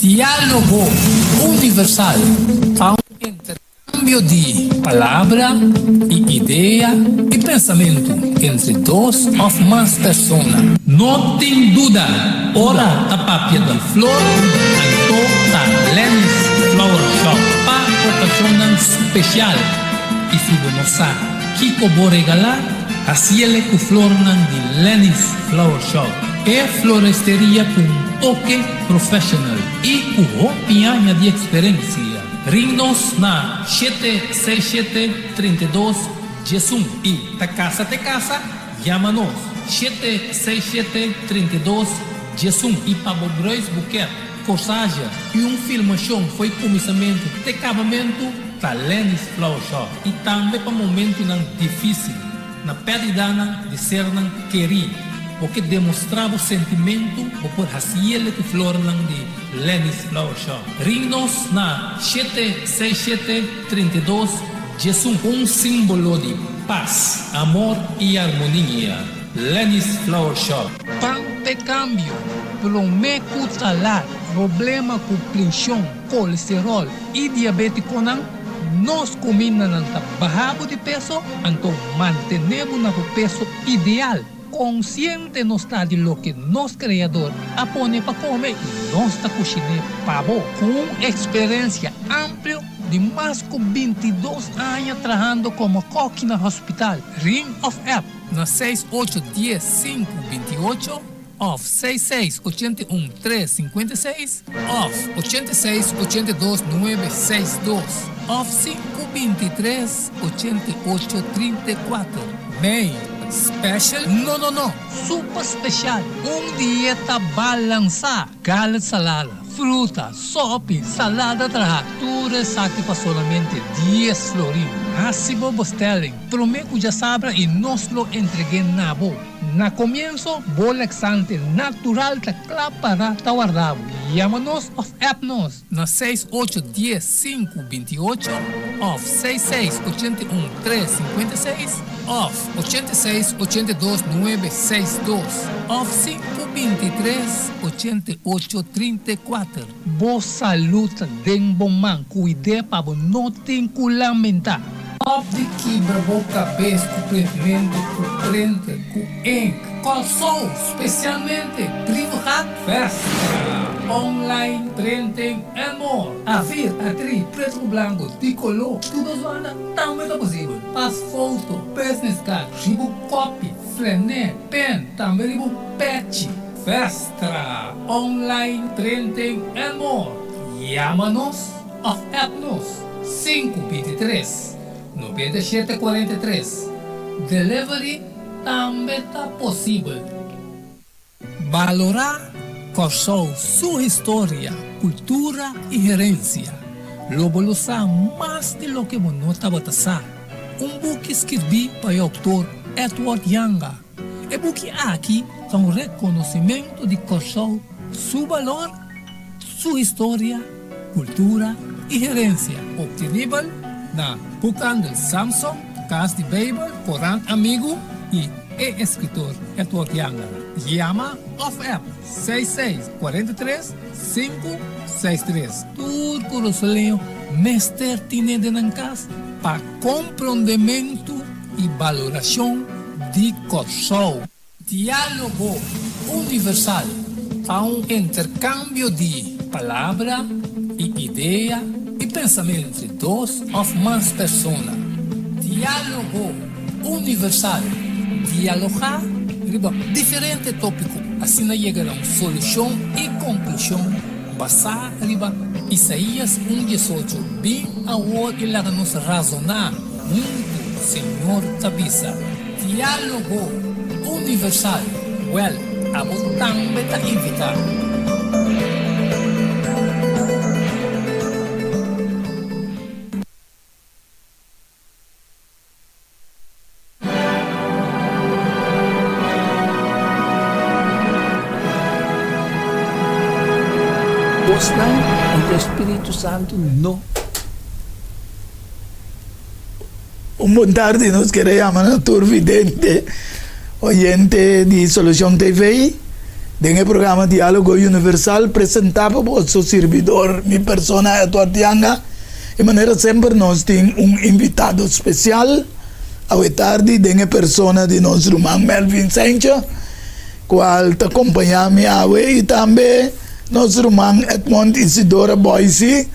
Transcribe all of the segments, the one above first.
Diálogo Universal ta un interkambio di palabra i idea i pensamentu entre dos òf mas persona. No tin duda, ora ta papia di flor, anto ta Lenny's Flower Shop pa okashonnan spesial. I si bo no sa kiko bo regalá, hasiele ku flornan di Lenny's Flower Shop, e floresteria ku un toke professional i ku hopi aña di eksperensia. Ring nos na shete seis shete 32 11 i ta kasa te kasa, yama nos shete seis shete 32 11 i pa bo bruidsboeket, corsage i un filmashon fo'i kuminsamentu te kabamentu ta Lenny's Flower Shop i tambe pa momentunan difísil. Na pèrdidanan di sernan kerí, bo ke demostrá bo sentimentu, bo por hasiele ku flornan di Lenny's Flower Shop. Ring nos na shete seis shete 32 11. Un símbolo di pas, amor i armonia. Lenny's Flower Shop. Pan p'e kambio, promé ku ta lat. Problema ku prenshon, kolesteròl i diabétikonan. Nos kumindanan ta baha bo di peso, anto mantené bo na bo peso ideal. Konsiente nos ta di loke nos Kreador a pone pa kome i nos ta kushiné pa bo. Ku un eksperensia amplio di mas ku 22 aña trahando komo kòki na hospital, ring òf app na seis ocho dies sinku 28. Òf seis seis 81 tres 56 òf 86 82 nuebe seis dos òf sinku 23 88 34. Mei special? No no no! Super special! Un dieta balansá! Garlic salada, fruta, sopi, salada traha, tur esaki pa solamente dies florin. Hasi bo bestelling prome ku djasabra i nos lo entreg'é na bo. Na komienso, bo laxante natural ta kla para ta warda bo. Yama nos òf app nos na seis ocho dies sinku 28 òf seis seis 81 tres 56 òf 86 82 nuebe seis dos òf sinku 23 88 34. Bo salud ta den bo man, kuid'é pa bo no tin ku lamentá. Stop di kibra bo kabes ku printmentu, ku printer, ku ink. Kòrsou, spesialmente Brievengat, Festa, online printing and more. A4, A3, pretu ku blanku, di koló, tur dos banda tambe ta posibel. Pas foto, business card, riba un kopi, flené, pen, tambe riba un pechi. Festa, online printing and more. Yama nos òf app nos sinku 23 97 43. Delivery tambe ta posibel. Balorá Kòrsou su historia, kultura i herensia. Lo bo lo sa mas di loke bo no tabata sa. Un buki skirbí pa e outor Edward Janga. E buki aki ta un rekonosimentu di Kòrsou su balor, su historia, kultura i herensia. Optenibel na Boekhandel Samson, Kas di Beibel, Korant Amigu i e eskritor Edward Janga. Yama òf app seis seis 43 sinku seis tres. Tur kurasoleño mester tine den nan kas pa komprondementu i balorashon di Kòrsou. Diálogo Universal ta un interkambio di palabra i idea i pensamentu entre dos òf mas persona. Diálogo Universal, dialogá riba diferente tópiko, asina yega na un solushon i konklushon basá riba Isaías un 18, Bin awor i laga nos razoná huntu, Señor ta bisa. Diálogo Universal, Wèl, abo tambe ta invitá. Bosnan, anto e Spiritu Santu no. Un bon tardi nos kere yama na tur vidente, oyente di Solucion TV. Den e programa Diálogo Universal presentá pa boso sirbidor, mi persona Edward Yanga. I manera semper nos tin un invitado spesial awe tardi den e persona di nos ruman Melvin Saintje, kual ta kompañá mi awe i tambe nos ruman Edmond Isidora Boysie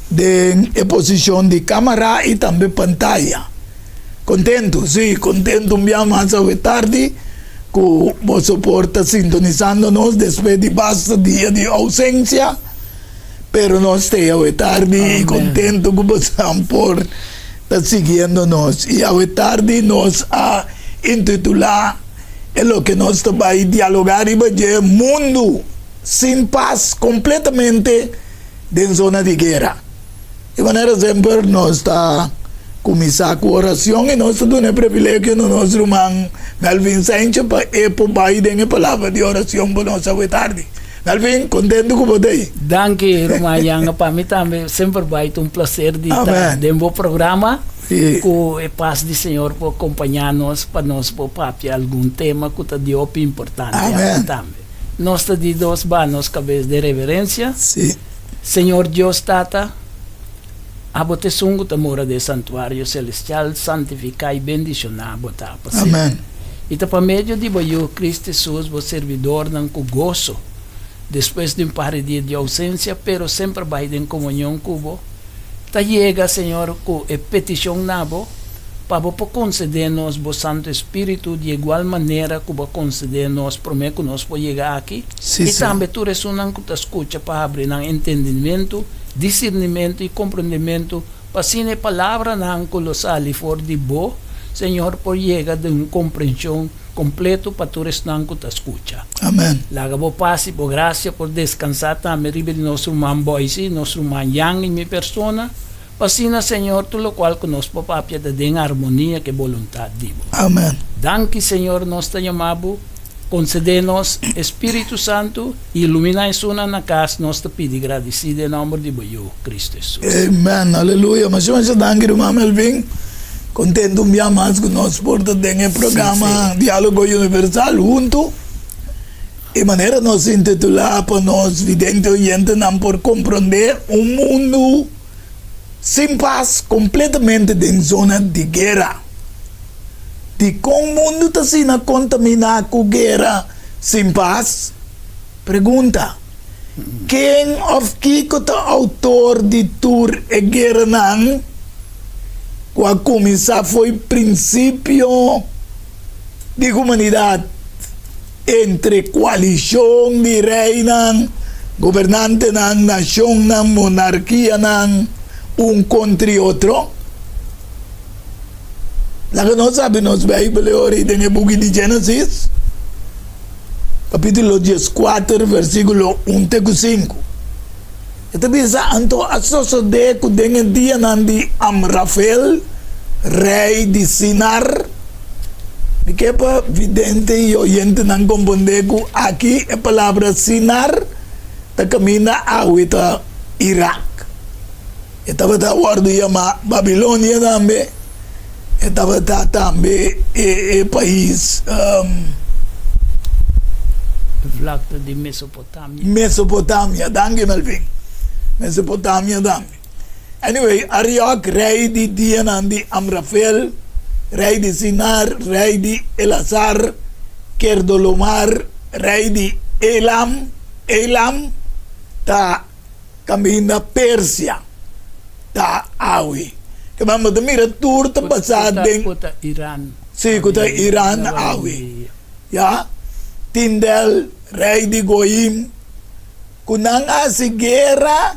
den e posishon di kámara i tambe pantaya. Kontentu, sí, kontentu un bia mas awe tardi ku boso por ta sintonisando nos despues di basta dia di ousensia, pero nos ta awe tardi i kontentu ku boso por ta siguiendo nos. I awe tardi nos a intitulá e loke nos ta bai dialogá riba dje, Mundu sin pas kompletamente den zona di guera. Di manera semper nos ta kuminsá ku orashon i nos ta duna e privilegio na nos ruman Melvin Saintje pa e por bai den e palabra di orashon pa nos awe tardi. Melvin, kontentu ku bo ta ei. Danki ruman Yanga, pa mi tambe semper bai ta un plaser di ta den bo programa. Ku e pas di Señor por kompañá nos pa nos por papia algun tema ku ta di hopi importante aki tambe. Nos ta di dos ba nos kabes den reverensia. Señor Dios Tata, Abo ta esun ku ta mora den e santuario selestial, santifiká i bendishoná Bo ta pa semper. I ta pa medio di Bo Yu, Cristo Hesus, Bo sirbidornan ku goso, despues di un par di dia di ousensia, pero semper bai den komunion ku Bo, ta yega, Señor, ku e petishon na Bo, pa Bo por konsedé nos Bo Santu Espíritu di igual manera ku Bo a konsedé nos promé ku nos por yega aki, i tambe tur esunnan ku ta skucha pa habri nan entendimentu, disirnimentu i komprondementu, pa asina e palabranan ku lo sali for di Bo, Señor, por yega den un komprenshon kompleto pa tur esnan ku ta skucha. Amen. Laga Bo pas i Bo grasia por deskansá tambe riba di nos ruman Boyce, nos ruman Jan i mi persona, Pa asina, Señor, tur locual cu nos por papia ta den armonia cu e boluntad di Bo. Amen. Danki, Señor, nos ta yama Bo, concede nos e Spiritu Santo y ilumina esunnan na cas, nos ta pidi gradici den nomber di Bo Yu, Cristo Jesus. Amen, aleluya. Masha masha danki ruman Melvin. Contento un bia mas cu nos por ta den e programa Dialogo Universal hunto. E manera nos intitula pa nos vidente oyentenan por comprende un mundo Sin pas, kompletamente den zona di guera. Dikon mundu ta asina kontaminá ku guera sin pas? Pregunta, Ken òf kiko ta outor di tur e gueranan ku a kuminsá fo'i prinsipio di humanidat? Entre koalishon di reinan, gobernantenan, nashonnan, monarkianan, un kontra otro. Laga nos sabi nos Beibel e ora ei den e buki di Génesis, kapítulo dieskuater, versíkulo un te ku sinku. E ta bisa, Anto a sosodé ku den e dianan di Amrafel, rei di Sinar, Mi ke pa vidente i oyentenan komprondé ku aki e palabra Sinar ta kaminda awe ta Irak. E tabata wòrdu yamá Babilonia tambe. E tabata tambe e pais. Vlakte di Mesopotamia. Mesopotamia, danki Melvin. Mesopotamia tambe. Anyway, Ariok, rei di dianan di Amrafel, rei di Sinar, rei di Elasar, Kerdolomar, rei di Elam, Elam ta kaminda Persia, ta awe. Ke man bo ta mira tur ta basá den. Ku ta Iran. Sí, ku ta Iran awe. Ya. Tindel, rei di Goim. Ku nan a hasi guera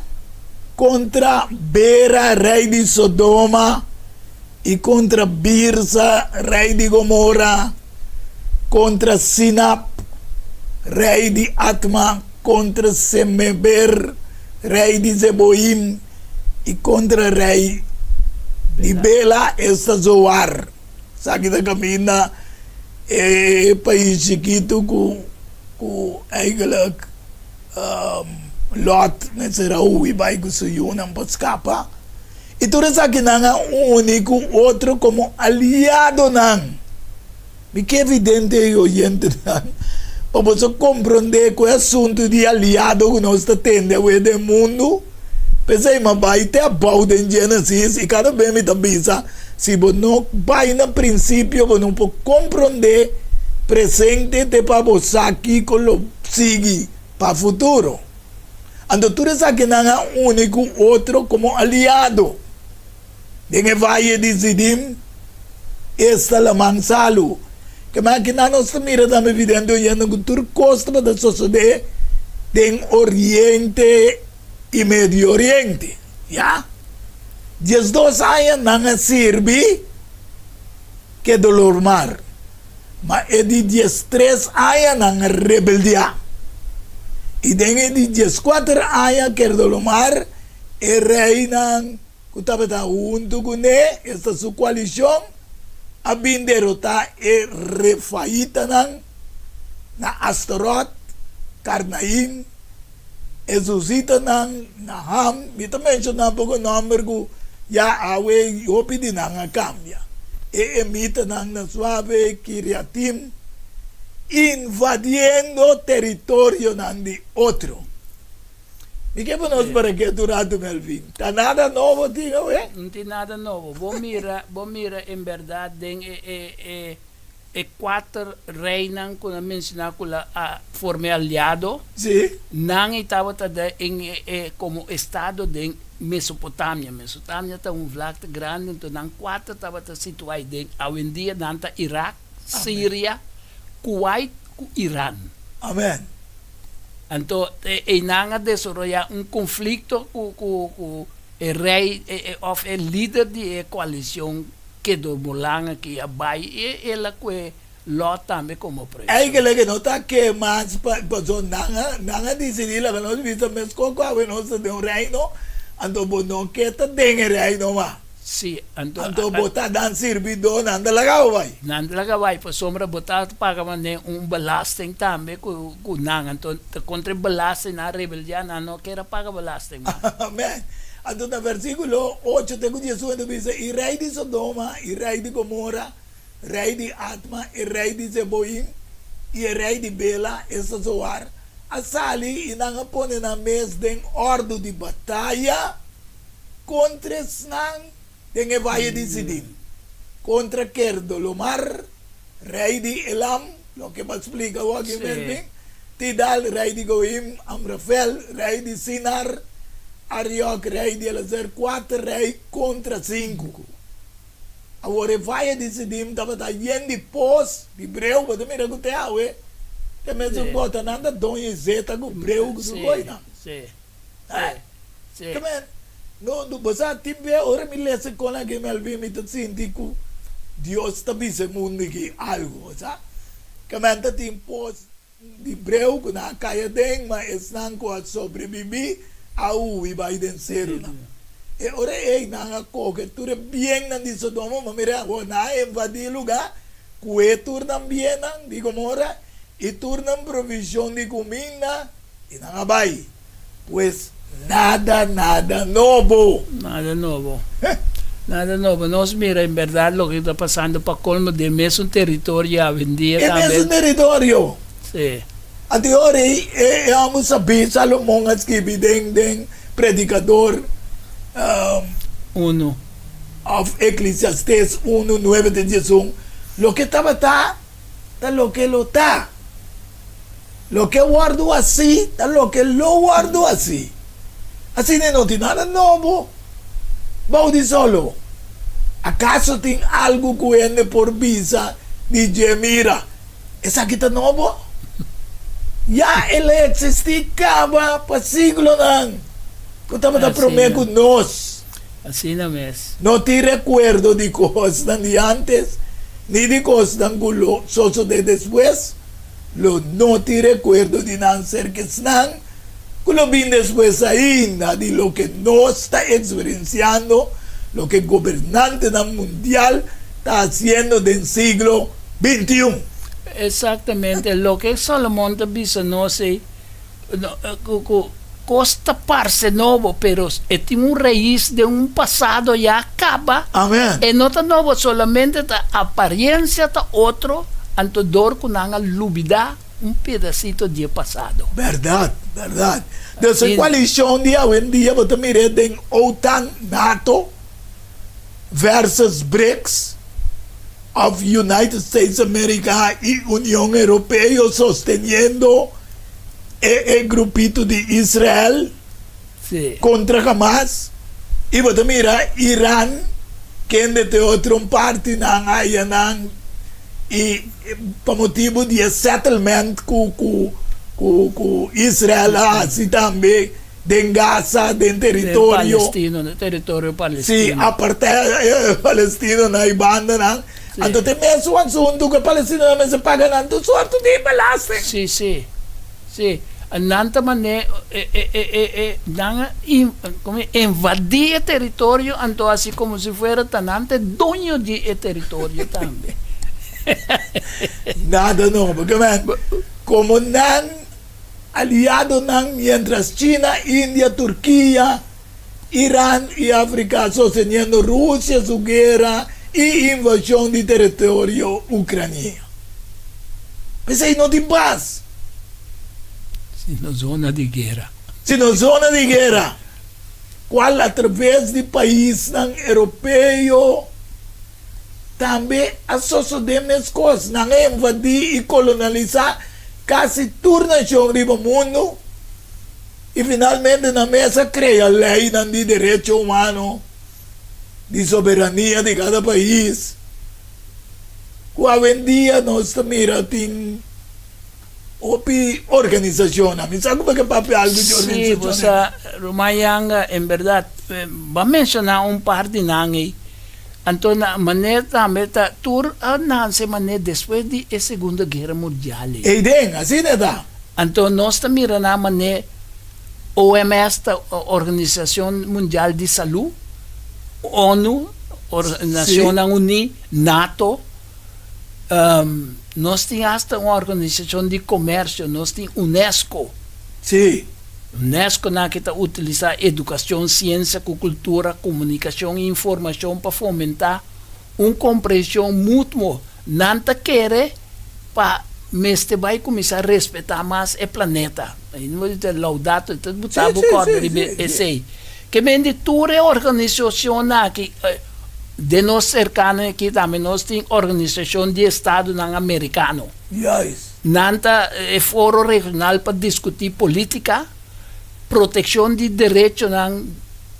kontra Bera, rei di Sodoma, i kontra Birsa, rei di Gomora, kontra Sinab, rei di Atma, kontra Semeber, rei di Zeboim, i kontra rei di Bela, esta Zoar. Esaki ta kaminda e pais chikitu ku. Ku eigenlijk Lot mester a hui bai ku su yunan pa skapa. I tur esakinan a uni ku otro komo aliadonan. Mi ke vidente i oyentenan. Pa boso komprondé ku e asuntu di aliado ku nos ta tende awe den mundu, p'esei mi a bai te abou den Genesis i kada bes mi ta bisa, si bo no bai na prinsipio bo no por komprondé presente te pa bo sa kiko lo sigui pa futuro. Anto tur esakinan a uni ku otro komo aliado. Den e vaye di Sidim, esta laman salu. Kema akinan nos ta mira tambe evidente oyendo ku tur kos tabata sosodé den Oriente i Medio Oriente. Ya. 12 aña nan a sirbi Kedolormar, ma e di 13 aña nan a rebeldiá. I den e di 14 aña Kedolormar e reinan ku tabata huntu kuné, esta su koalishon, a bin derotá e refaítanan na Astarot, Karnaim, e zuzitanan na Ham, mi ta menshoná poko nòmber ku ya awe hopi di nan a kambia, e emitanan na Suave, Kiriatim, invadiendo teritorionan di otro. Mi ke pa nos para ketu ratu, Melvin. Ta nada nobo tin awe? No tin nada nobo. Bo mira, bo mira en berdad den e, e, e, e kuater reinan ku nan menshoná ku la a forma e aliado. Sí. Nan ei tabata den en e, e komo estado den Mesopotamia. Mesopotamia ta un vlakte grandi, enton nan kuater tabata situá ei den. Awendia nan ta Irak, Siria, Kuwait ku Iran. Amen. Anto einan a desaroyá un konflikto ku ku ku e rei òf e lider di e koalishon Kedormolan aki a bai i el a kue Lòt tambe komo preso. Eigenlijk e no ta ke mas pasobra nan a nan a disidí laga nos bisa meskos ku awe nos ta den un reino anto bo no ke ta den e reino mas. Sí, anto. Anto bo ta dan sirbidó, nan ta laga bo bai. Nan ta laga bai, pasobra bo ta paga manera un belasting tambe ku ku nan. Anto ta kontra e belasting nan a rebeldiá, nan no kier a paga belasting mas. Amèn. Anto na versíkulo ocho te ku diesun e ta bisa, I rei di Sodoma, i rei di Gomora, rei di Adma, e rei di Zeboim, i e rei di Bela, esta Zoar, a sali i nan a pone nan mes den òrdu di bataya, Kontra esnan den e vaye di Sidim, kontra Kerdolomar, rei di Elam, loke bo a splika awor aki, Melvin, Tidal, rei di Goim, Amrafel, rei di Sinar, Ariok, rei di Elezer, kuater rei kontra sinku. Awor e vaye di Sidim tabata yen di pos di breu, bo ta mira ku te awe te mesun botanan ta doño e zeta ku breu ku tur koinan. Sí. Ke men, no, no, bo sa, tin bia ora mi lesa kon aki Melvin, mi ta sinti ku Dios ta bisa e mundu aki algu, bo sa. Ke men ta tin pos di breu ku nan a kai aden, ma esnan ku a sobrebibí a hui bai den serunan. E ora ei nan a kohe tur e biennan di Sodoma, ma mira, awor nan a invadí e lugá, kue tur nan biennan di Gomora i tur nan provishon di kuminda, i nan a bai. Pues nada nada nobo. Nada nobo. Nada nobo. Nos mira en berdad loke ta pasando pa colmo den mesun teritorio awendia E tambe. mesun teritorio. Sí. Anto ora ei e homber sabí Salomon a skibi den den Predicador Uno. Of Eclesiastes uno nuebe te diesun, loke tabata ta loke lo ta. Loke wòrdu hasí ta loke lo wòrdu hasí. Asina no tin nada nobo bou di solo. Akaso tin algu ku hende por bisa di dje, Mira, esaki ta nobo? Ya el a eksistí kaba pa siglonan ku tabata promé ku nos. Asina mes. No tin rekuerdo di kosnan di ántes, ni di kosnan ku lo sosodé despues. Lo no tin rekuerdo di nan serka esnan ku lo bin despues ainda di loke nos ta eksperensiando, loke gobernantenan mundial ta hasiendo den siglo 21. Eksaktamente, loke Salomon ta bisa nos ei, ku kos ta parse nobo, pero e tin un rais den un pasado ya kaba. Amen. E no ta nobo, solamente ta apariencia ta otro, anto dor ku nan a lubida. un pedasito di e pasado. Bèrdat, bèrdat. Dus e koalishon di awendia bo ta mir'é den OTAN, nato, versus BRICS òf United States America i Union Europeo sosteniendo e e grupito di Israel kontra Hamas i bo ta mira Iran kende ta e otro un partinan ayanan i pa motibu di e settlement ku ku ku ku Israel a hasi tambe den Gaza den teritorio teritorio si apartheid palestino na e bandanan anto ta e mesun asuntu ku e palestinonan mester paga nan tur sorto di belasting. Si si si nan ta mane e e e e e nan a komo invadi e teritorio anto hasi komo si fuera ta nan ta e doño di e teritorio tambe. Nada nobo ke men komo nan Aliadonan mientras China, India, Turkia, Iran y Africa sosteniendo Rusia su guera y invasion di teritorio Ucrania. P'esey no tin paz. Sino zona di guera. Sino zona di guera, cual a traves di paisnan Europeo Tambe a sosodé meskos, nan a invadí i kolonalisá kasi tur nashon riba mundu i finalmente nan mes a krea leinan di derecho humano, di soberania di kada pais, ku awendia nos ta mira tin hopi organisashonnan. Mi sa ku bo ke papia algu di Sí, organisashonnan. bo sa, Ruman Yanga, en bèrdat, bo a menshoná un par di nan ei. Anto na manera tambe ta tur a nanse manera despues di e Segundo Guera Mundial ei. Ei den, asina e ta. Anto nos ta mira na manera OMS ta Organisacion Mundial di Salú, ONU, Nacionnan Uní, NATO, nos tin hasta un organisacion di comercio, nos tin UNESCO. Sí. Unesconan ki ta utilisá edukashon, siensia ku kultura, komunikashon i informashon pa fomentá un komprenshon mutuo. Nan ta kere pa mester bai kuminsá respetá mas e planeta. Laudato ta buta bo kòrda riba esei. Ke men di tur e organisashonnan aki, den nos serkano aki tambe nos tin Organisashon di Estadonan Amerikano. Nan ta e foro regional pa diskutí polítika, protekshon di derechonan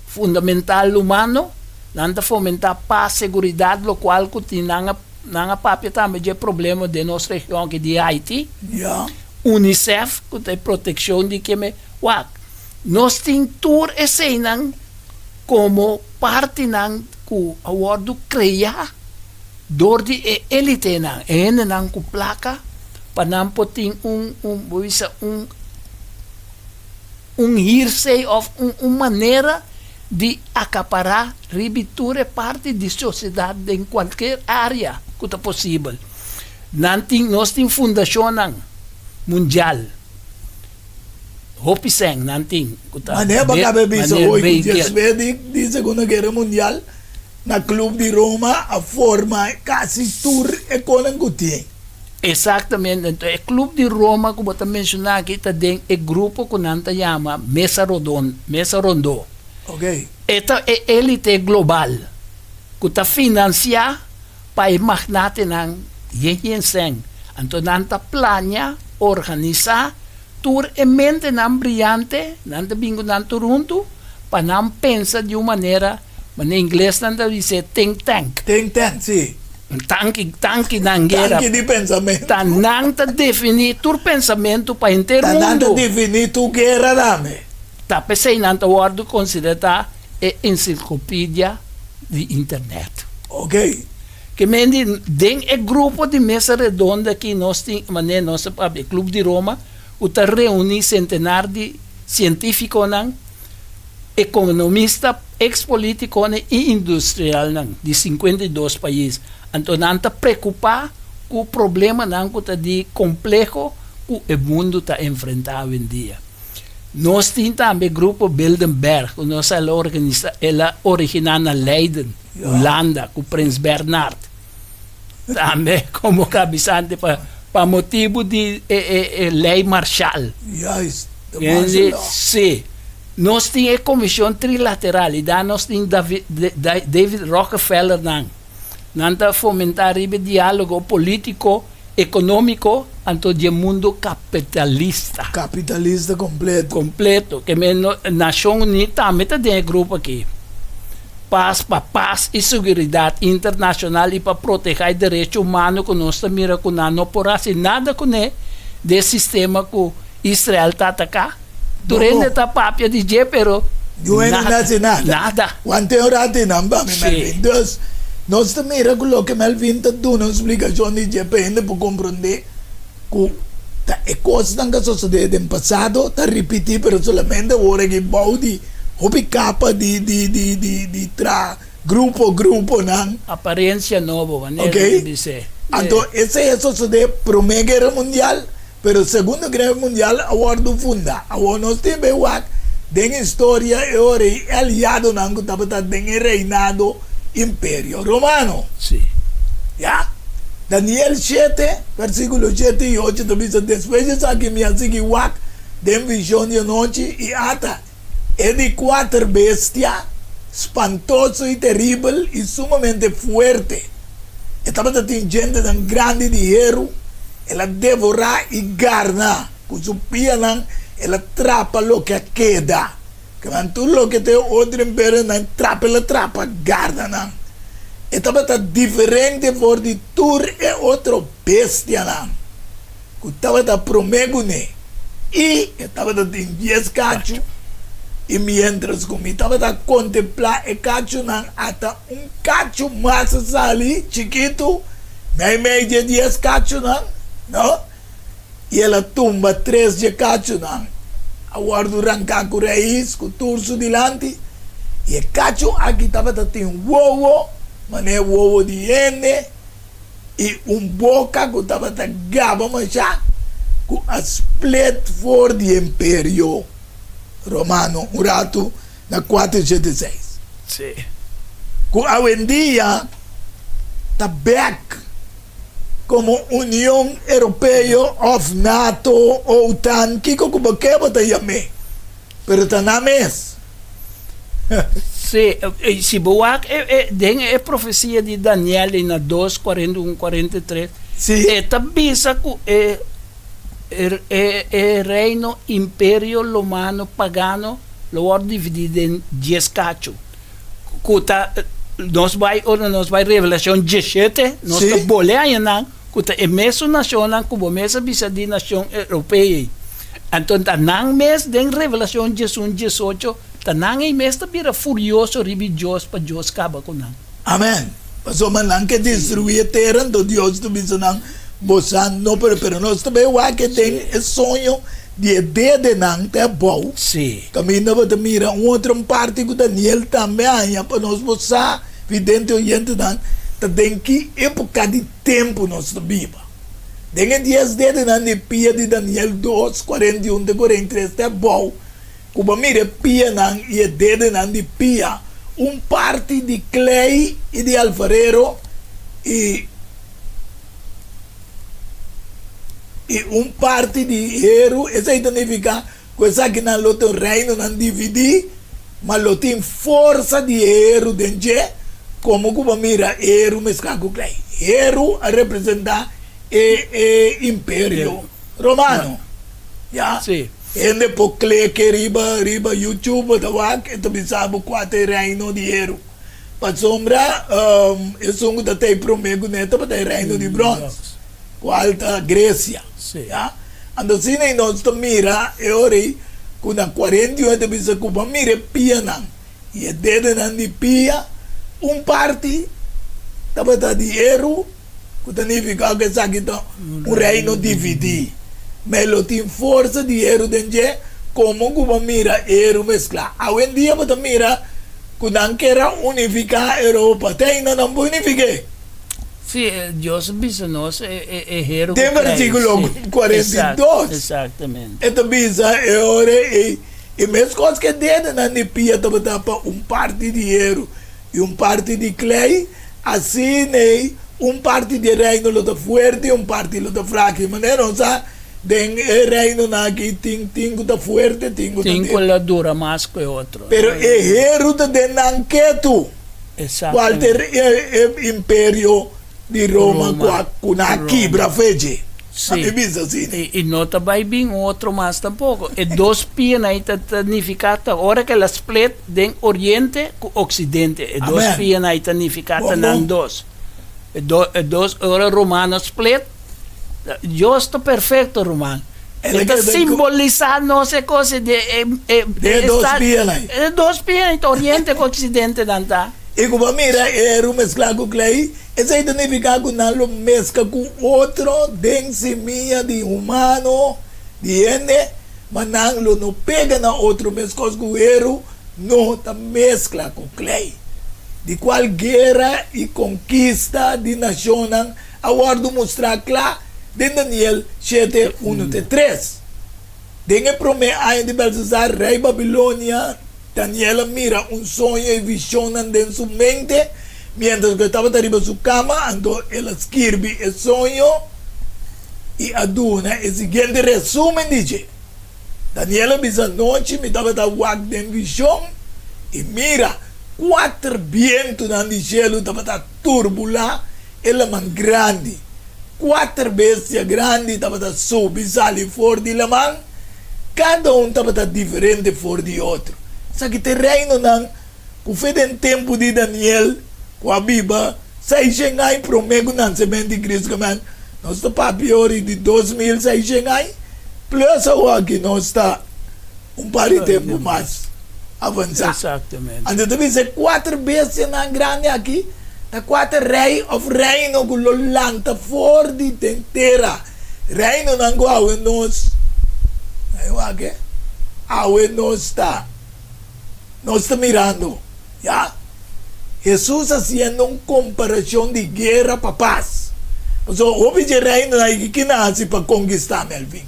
fundamental humano, nan ta fomentá pas, seguridat, lokual ku tin nan a nan a papia tambe dje problema den nos region aki di Haiti, Unicef ku ta e protekshon di keme, wak, nos tin tur eseinan komo partinan ku a wòrdu kreá. Dor di e elitenan, e hendenan ku plaka, pa nan por tin un, un, bo bisa un, un hearsay òf un, un manera di akapará riba tur e parti di sosiedat den kualker área ku ta posibel. Nan tin, nos tin fundashonnan mundial, hopi sèn nan tin ku ta. Manera bo kaba bisa hoy ku despues di, di Segunda Guera Mundial, Na Club di Roma a forma casi tur e conan cu tin. Exactamente. Enton e Club di Roma cu bo ta menciona aki ta den e grupo cu nan ta yama Mesa Rodon, Mesa Rondó. Ok. E ta e elite global cu ta financia pa e magnatenan yen yen sen. Anto nan ta plania, organisa tur e mentenan briyante, nan ta bin cu nan tur hunto pa nan pensa di un manera. Ma na ingles nan ta bis'é think tank. Think tank, sí. Tanki, tankinan guera. Tanki di pensamentu. Ta nan ta definí tur pensamentu pa henter Ta nan ta mundu. definí tur guera tambe. Ta p'esei nan ta wòrdu konsiderá e ensiklopedia di internet. Ok. Ke men di, den e grupo di mesa redonda aki nos tin, manera nos ta papia, Club di Roma, ku ta reuní sentenar di sientífikonan, Ekonomista, eks-politikonan i industrialnan di 52 pais. Anto nan ta preokupá ku problemanan ku ta di kompleho ku e mundu ta enfrentá awendia. Nos tin tambe Grupo Bilderberg ku nos a organisa, el a originá na Leiden, Hulanda, ku Prins Bernhard tambe komo kabisante pa. Pa motibu di e e e lei marshal. Juist, de martial law. Sí. Nos tin e Komishon Trilateral i da nos tin David David Rockefeller nan. Nan ta fomentá riba e diálogo polítiko, ekonómiko anto di e mundu kapitalista. Kapitalista kompleto. Kompleto. Ke men Nashon Uní tambe ta den e grupo aki. Pas pa pas i seguridat internashonal i pa protehá e derecho humano ku nos ta mira ku nan no por hasi nada kuné den e sistema ku Israel ta ataká. Tur hende ta papia di dje pero Niun hende no hasi nada. Nada. Wante un rato i nan ba mi Melvin. Dus nos ta mira ku loke Melvin ta duna un splikashon di dje pa hende por komprondé ku ta e kosnan ku a sosodé den pasado ta ripití pero solamente awor aki bou di hopi kapa di di di di di tra grupo gruponan. Aparensia nobo manera di bis'é. Anto esei a sosodé Promé Guera Mundial Pero Segundo Guera Mundial a wòrdu fundá. Awor nos tin bay wak den historia e ora ei e aliadonan ku tabata den e reinado Imperio Romano. Sí. Ya. Daniel shete, versíkulo shete i ocho ta bisa, Despues di esaki mi a sigui wak den vishon di anochi, i ata, e di kuater bestia, spantoso i teribel i sumamente fuerte. E tabata tin djentenan grandi di heru. El a devorá i garna ku su pianan, el a trapa loke a keda. Kiman tur loke ta e otro imperionan trapa, el a trapa, garna nan. E tabata diferente for di tur e otro bestianan ku tabata promé kuné, i e tabata tin dies kachu. I miéntras ku mi tabata kontemplá e kachunan, ata un kachu mas a sali, chikitu, Meimei dje dies kachunan, no? I el a tumba tres dje kachunan, a wòrdu ranká ku rais ku tur su dilanti. I e kachu aki tabata tin wowo manera wowo di hende i un boka ku tabata gaba mashá ku a split for di Imperio Romano un ratu na kuater shete seis. Sí. Ku awendia ta bèk komo Union Europeo òf nato, OTAN, kiko ku bo ke bo ta yam'é, pero ta nan mes. Sí, si bo wak den e profesia di Daniel ei na dos, 41, 43, Sí. e ta bisa ku e E reino imperio lomano pagano lo wòrdu dividí den dies kachu, ku ta nos bai ora nos bai Revelashon diesshete nos ta bole haña nan ku ta e mesun nashonnan ku bo mes a bisa di nashon europeo ei. Anto ta nan mes den Revelashon diesun diesocho ta nan ei mes ta bira furioso riba Dios pa Dios kaba ku nan. Amen. Pasobra nan ke destruí e tera, anto Dios ta bisa nan, Bosa no por, pero nos ta bai wak den e soño di e dedenan te abou. Kaminda bo ta mira un otro parti ku Daniel tambe a haña pa nos por sa, vidente oyentenan, ta den ki époka di tempu nos ta biba. Den e dies dedenan di pia di Daniel dos, 41 te 43 te abou, Ku bo mira e pianan i e dedenan di pia, un parti di klei i di alfarero i i un parti di heru, esei ta nifiká ku esakinan lo ta un reinonan dividí, ma lo tin forsa di heru den dje, komo ku bo mira heru mesklá ku klei. Heru a representá e e imperio romano. Ya. Hende por kleke riba riba YouTube bo ta wak e ta bisa bo kua ta e reino di heru. Pasobra esun ku ta tei prome ku ne tabata e reino di brons, kual ta Grecia. Ya. Anto asina ei nos ta mira e ora ei ku na 41 e ta bisa ku bo a mira e pianan i e dedenan di pia, un parti tabata di heru, ku ta nifiká ku esaki ta un reino dividí. Ma e lo tin forsa di heru den dje, komo ku bo mira heru mesklá. Awendia bo ta mira ku nan kier a unifiká Europa, te ainda nan por unifik'é. Sí, Dios a bisa nos e heru ku Den trae. versíkulo 42, Exactamente. e ta bisa e ora ei, I meskos ku e dedenan di pia tabata pa un parti di heru i un parti di klei, Asin'ei, Un parti di e reino lo ta fuerte i un parti lo ta flaku. I manera nos sa, den e reinonan aki tin tin ku ta fuerte, tin ku ta Tin ku débil. lo dura mas ku e otro. Pero e heru ta den nan ketu, kual ta e imperio di Roma ku a ku nan a kibra fe dje. Sí. Mi bisa asina. I no ta bai bin un otro mas tampoko. E dos pianan ei ta ta nifiká ta ora ku el a split den oriente ku oksidente. E dos Amen. pianan ei ta nifiká ta Bon, nan bon. dos. E do e dos ora romano split, Dios ta perfekto ruman. El a E ta keda ku. simbolisá nos e kos di e e Den e dos esta pianan ei. e dos pianan ei ta oriente ku oksidente nan ta. I ku bo mira e heru mesklá ku klei, esei ta nifiká ku nan lo meska ku otro den simia di humano, di hende, ma nan lo no pega na otro meskos ku heru no ta meskla ku klei. Di kual guera i konkista di nashonnan a wòrdu mustrá kla den Daniel shete, unu te tres. Den e promé aña di Belsasar, rei Babilonia, Daniel a mira un soño i vishonnan den su mente miéntras ku e tabata riba su kama. Anto el a skirbi e soño i a duna e siguiente resúmen di dje. Daniel a bisa, Anochi mi tabata wak den vishon, i mira, kuater bientunan di shelu tabata turbulá e laman grandi. Kuater bestia grandi tabata subi sali for di laman, kada un tabata diferente for di otro. Esaki ta e reinonan ku fe den tempu di Daniel, ku a biba seishen aña promé ku nansementu di Kristu. Kamen nos ta papia ori di 2600 aña plus awoki nos ta un par di tempu mas avansá. Anto ta bisa e kuater bestianan grandi aki ta kuater rei òf reino ku lo lanta for di den tera. Reinonan ku awe nos, awe nos ta, nos ta mirando, ya. Hesus hasiendo un komparashon di guera pa pas. Pasobra hopi dje reinonan aki kina hasi pa konkistá, Melvin?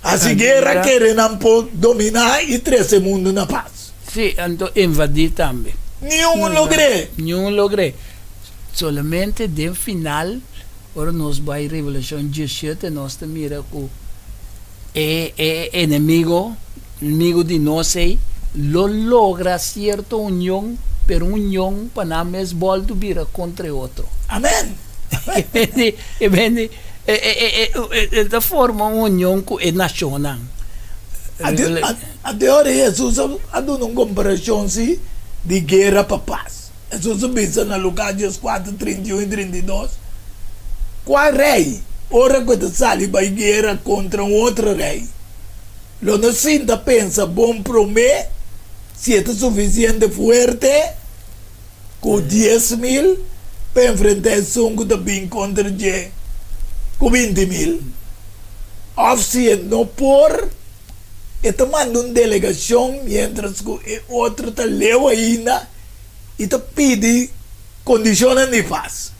Hasi guera kere nan por dominá i trese mundu na pas. Sí, anto invadí tambe. Niun logr'é. Niun logr'é. Solamente den final, ora nos bai Revelashon diesshete, nos ta mira ku e e enemigo, enemigo di nos ei, lo logra sierto union, pero un union pa nan mes bòltu bira kontra e otro. Amèn. E bende e ta forma un union ku e nashonnan. Ante ora Hesus a duna un komparashon si di guera pa pas. Hesus a bisa na Lukas dieskuater, 31 i 32, Kua rei, ora ku e ta sali bai guera kontra un otro rei, lo no sinta pensa bon promé si e ta sufisiente fuerte? Ku 10,000 pa enfrentá esun ku ta bin kontra dje ku 20,000? Òf si e no por, e ta manda un delegashon miéntras ku e otro ta leu ainda i ta pidi kondishonnan di pas.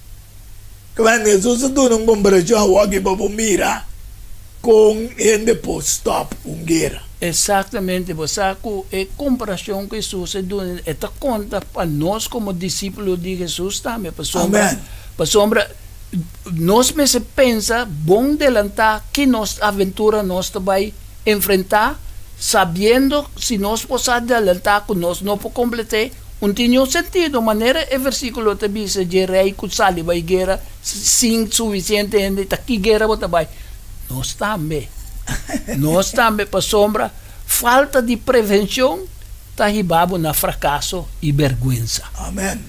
Kibèn Hesus a duna un komparashon awor pa bo mira kon hende por stòp un guera. Eksaktamente, bo sa ku e komparashon ku Hesus a duna e ta konta pa nos komo disípulo di Hesus tambe, pasobra Amen. pasobra nos mester pensa bon delantá ki nos aventura nos ta bai enfrentá, sabiendo si nos por sa delantá ku nos no por komplet'é. Un tin niun sentido, manera e versíkulo ta bisa dje rei ku sali bai guera sin sufisiente hende, ta ki guera bo ta bai? Nos tambe. Nos tambe, pasobra falta di prevenshon ta hiba bo na frakaso i bèrgwensa. Amen.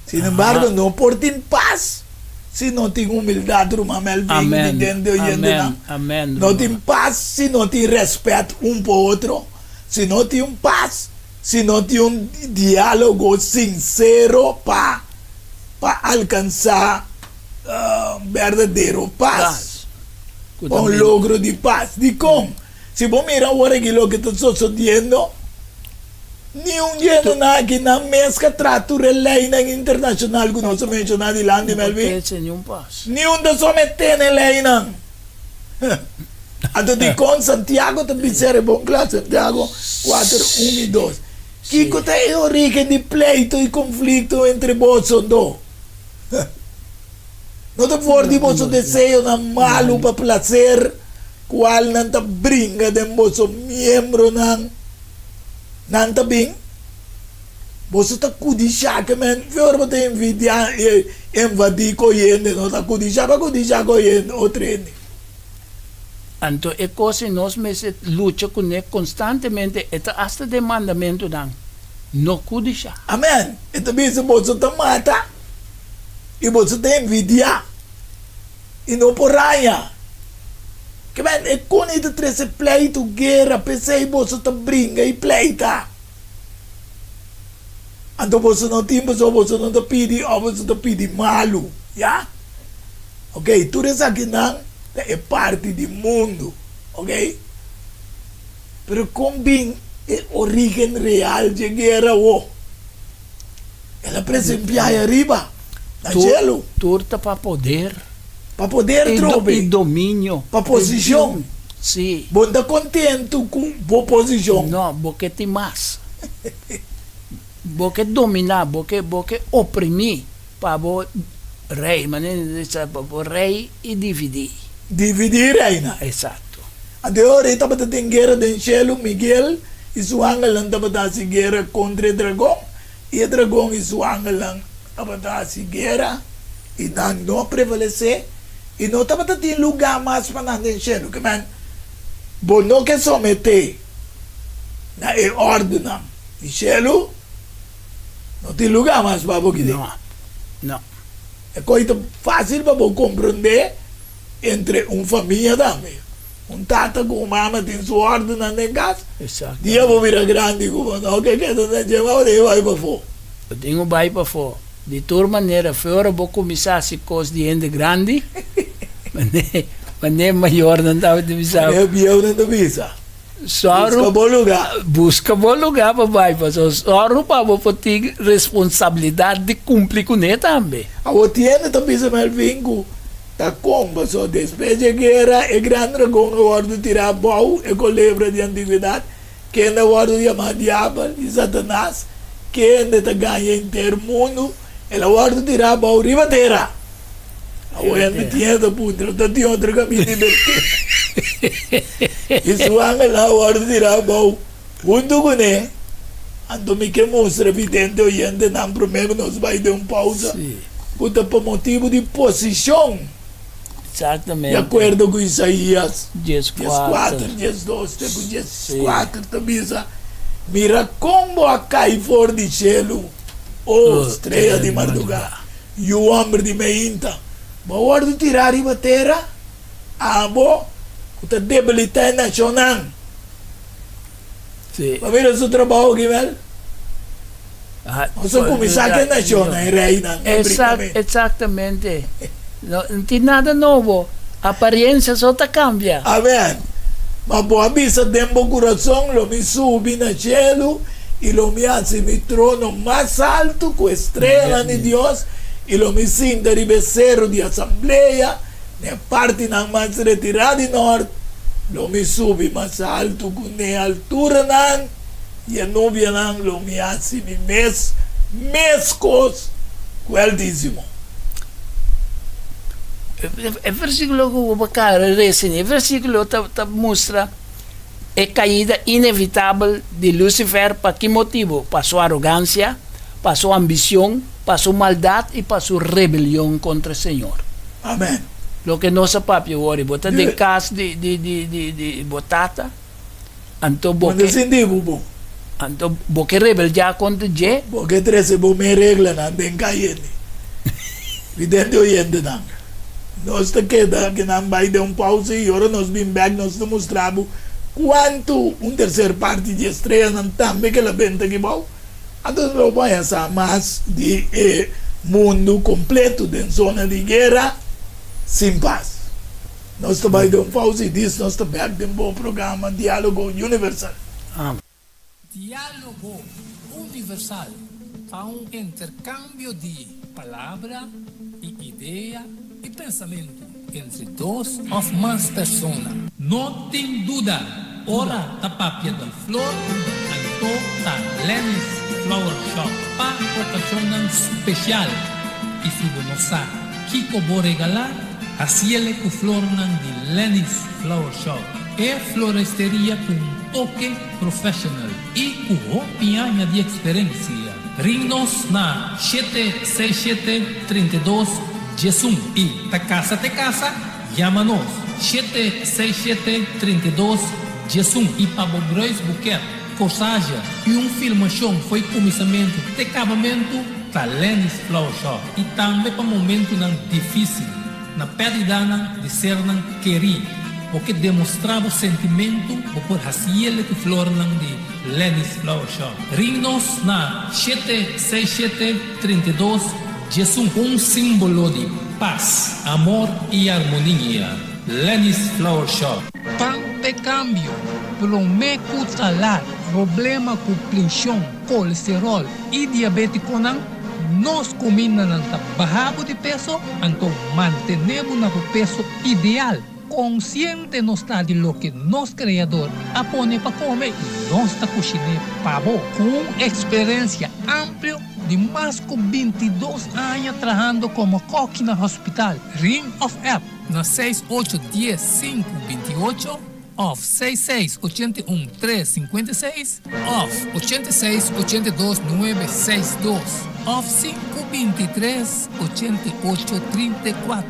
Sin embargo, no por tin pas si no tin humildat, ruman Melvin, vidente, oyentenan. No tin pas si no tin rèspèt un pa otro, si no tin pas Si no tin un diálogo sinsero pa pa alkansá berdadero pas, pa un logro di pas. Dikon? Si bo mira awor aki loke ta sosodiendo, niun djentenan aki nan mes ka traha tur e leinan internashonal ku nos a menshoná dilanti, Melvin. Niun ta someté na e leinan. Anto dikon Santiago ta bisa e bon kla? Santiago kuater, un i dos. Kiko ta e orígen di pleito i konflikto entre boso do? No ta for di boso deseonan malu pa plaser, kualnan ta bringa den boso miembronan. Nan ta bin, boso ta kudishá ke men fe ora bo ta envidiá i envadí ku hende, no ta kudishá pa kudishá ku hende, otro hende. Anto e kos ei nos mester lucha kuné konstantemente, e ta asta den mandamentunan, no kudishá. Amèn! E ta bisa boso ta mata i boso ta envidiá i no por haña. Kmen e kon ei ta trese pleitu, guera, p'esei boso ta bringa i pleita. Anto boso no tin pasobra boso no ta pidi òf boso ta pidi malu, ya. Ok, tur esakinan ta e parti di mundu, ok. Pero kon bin e orígen real dje guera awo? El a presenpiá ai ariba, na shelu. Tur ta pa poder. Pa poder trobe. I dominio. Pa posishon. Sí. Bo no ta kontentu ku bo posishon. No, bo ke tin mas. Bo ke dominá, bo ke, bo ke oprimí pa bo rei, manera nan ta bisa, pa bo rei i dividí. Dividí i reina. Esakto. Anto e ora ei tabata tin guera den shelu, Miguel i su angelnan tabata hasi guera kontra e dragon, I e dragon i su angelnan tabata hasi guera, i nan no a prevalesé, i no tabata tin lugá mas pa nan den shelu. Ke men, bo no ke someté na e òrdunan di shelu, no tin lugá mas pa bo kidé. No, no. E kos ta fásil pa bo komprondé entre un famia tambe. Un tata ku un mama tin su òrdunan den kas. Dia bo bira grandi ku bo no ke keda na dje, ma bo tin ku bai pafó. Bo tin ku bai pafó. Di tur manera, fe ora bo kuminsá hasi kos di hende grandi, manera mayornan tabata bisa. Manera bieunan ta bisa. Sòru. Buska bo lugá. Buska bo lugá pa bai, pasobra sòru pa bo por tin responsabilidat di kumpli kuné tambe. Awor tin hende ta bisa Melvin ku Ta kon paso despues dje guera e gran dragon a wòrdu tirá abou, e kolebra di antigwedat, kende a wòrdu yamá Diabel i Satanas, kende ta gaña henter mundu, el a wòrdu tirá abou riba tera. Awor hende tin e ta puntra, Ta tin otro kaminda di bert'é? I su angelnan a wòrdu tirá abou huntu kuné. Anto mi ke mustra vidente oyentenan promé ku nos bai den un pausa ku ta pa motibu di posishon, Exactamente. di akuerdo ku Isaías 14, 14, 12 te ku 14 ta bisa, Mira kon bo a kai for di shelu, o strea di mardugá, yu hòmber di meinta! Bo a wòrdu tirá riba tera, abo ku ta debilitá e nashonnan. Sí. Bo mira su trabou aki wel. Nos a kuminsá ku e nashonnan, e reinan, e brincamentu. Exactamente. No tin nada nobo. Apariencia so ta cambia. Amen. Ma bo a bisa den bo kurason, Lo mi subi na shelu, i lo mi hasi mi trono mas altu ku e streanan di Dios, i lo mi sinta riba e seru di asamblea, Na e partinan mas retirá di nort, lo mi subi mas altu ku n'e alturanan i e nubianan, lo mi hasi mi mes meskos ku e Altísimo. E versíkulo ku bo a resa, e versíkulo ta mustra e kaida inevitabel di Lucifer. Pa ki motibu? Pa su arogansia, pa su ambicion, pa su maldat i pa su rebelion kontra Señor. Amen. Loke nos a papia wor, bo ta den kas di di di di di bo tata, anto bo Bo ta ke sinti bo bon. anto bo ke rebeldiá kontra dje. Bo ke trese bo mes reglanan den kayende. Vidente oyentenan, nos ta keda ke nan bai den un pausa i ora nos bin bek nos ta mustra bo kuantu un terser parti di e streanan tambe ke la benta aki bou. Anto lo bo haña sa mas di e mundu kompleto den zona di guera sin pas. Nos ta bai den un pausa i dis nos ta bek den bo programa Dialogo Universal. Dialogo Universal ta un interkambio di palabra i idea i pensamentu entre dos òf mas persona. No tin duda, ora ta papia di flor, anto ta Lenny's Flower Shop pa okashonnan spesial. I si bo no sa. kiko bo regalá? Hasiele ku flornan di Lenny's Flower Shop, e floresteria ku un toke professional i ku hopi aña di eksperensia. Ring nos na shete seis shete 32 11 i ta kasa te kasa, yama nos shete seis shete 32 11 i pa bo bruidsboeket, corsage i un filmashon fo'i kuminsamentu te kabamentu ta Lenny's Flower Shop i tambe pa momentunan difísil na pèrdidanan di sernan kerí. Bo ke demostrá bo sentimentu, bo por hasiele ku flornan di Lenny's Flower Shop. Ring nos na shete seis shete 32 11. Un símbolo di pas, amor i armonia. Lenny's Flower Shop. Pan p'e kambio, promé ku ta lat. Problema ku prenshon, kolesteròl i diabétikonan, nos kumindanan ta baha bo di peso, anto mantené bo na bo peso ideal. Konsiente nos ta di loke nos Kreador a pone pa kome i nos ta kushiné pa bo. Ku un eksperensia amplio di mas ku 22 aña trahando komo kòki na hospital, ring òf app na seis ocho dies sinku 28 òf seis seis 81 tres 56 òf 86 82 nuebe seis dos òf sinku 23 88 34.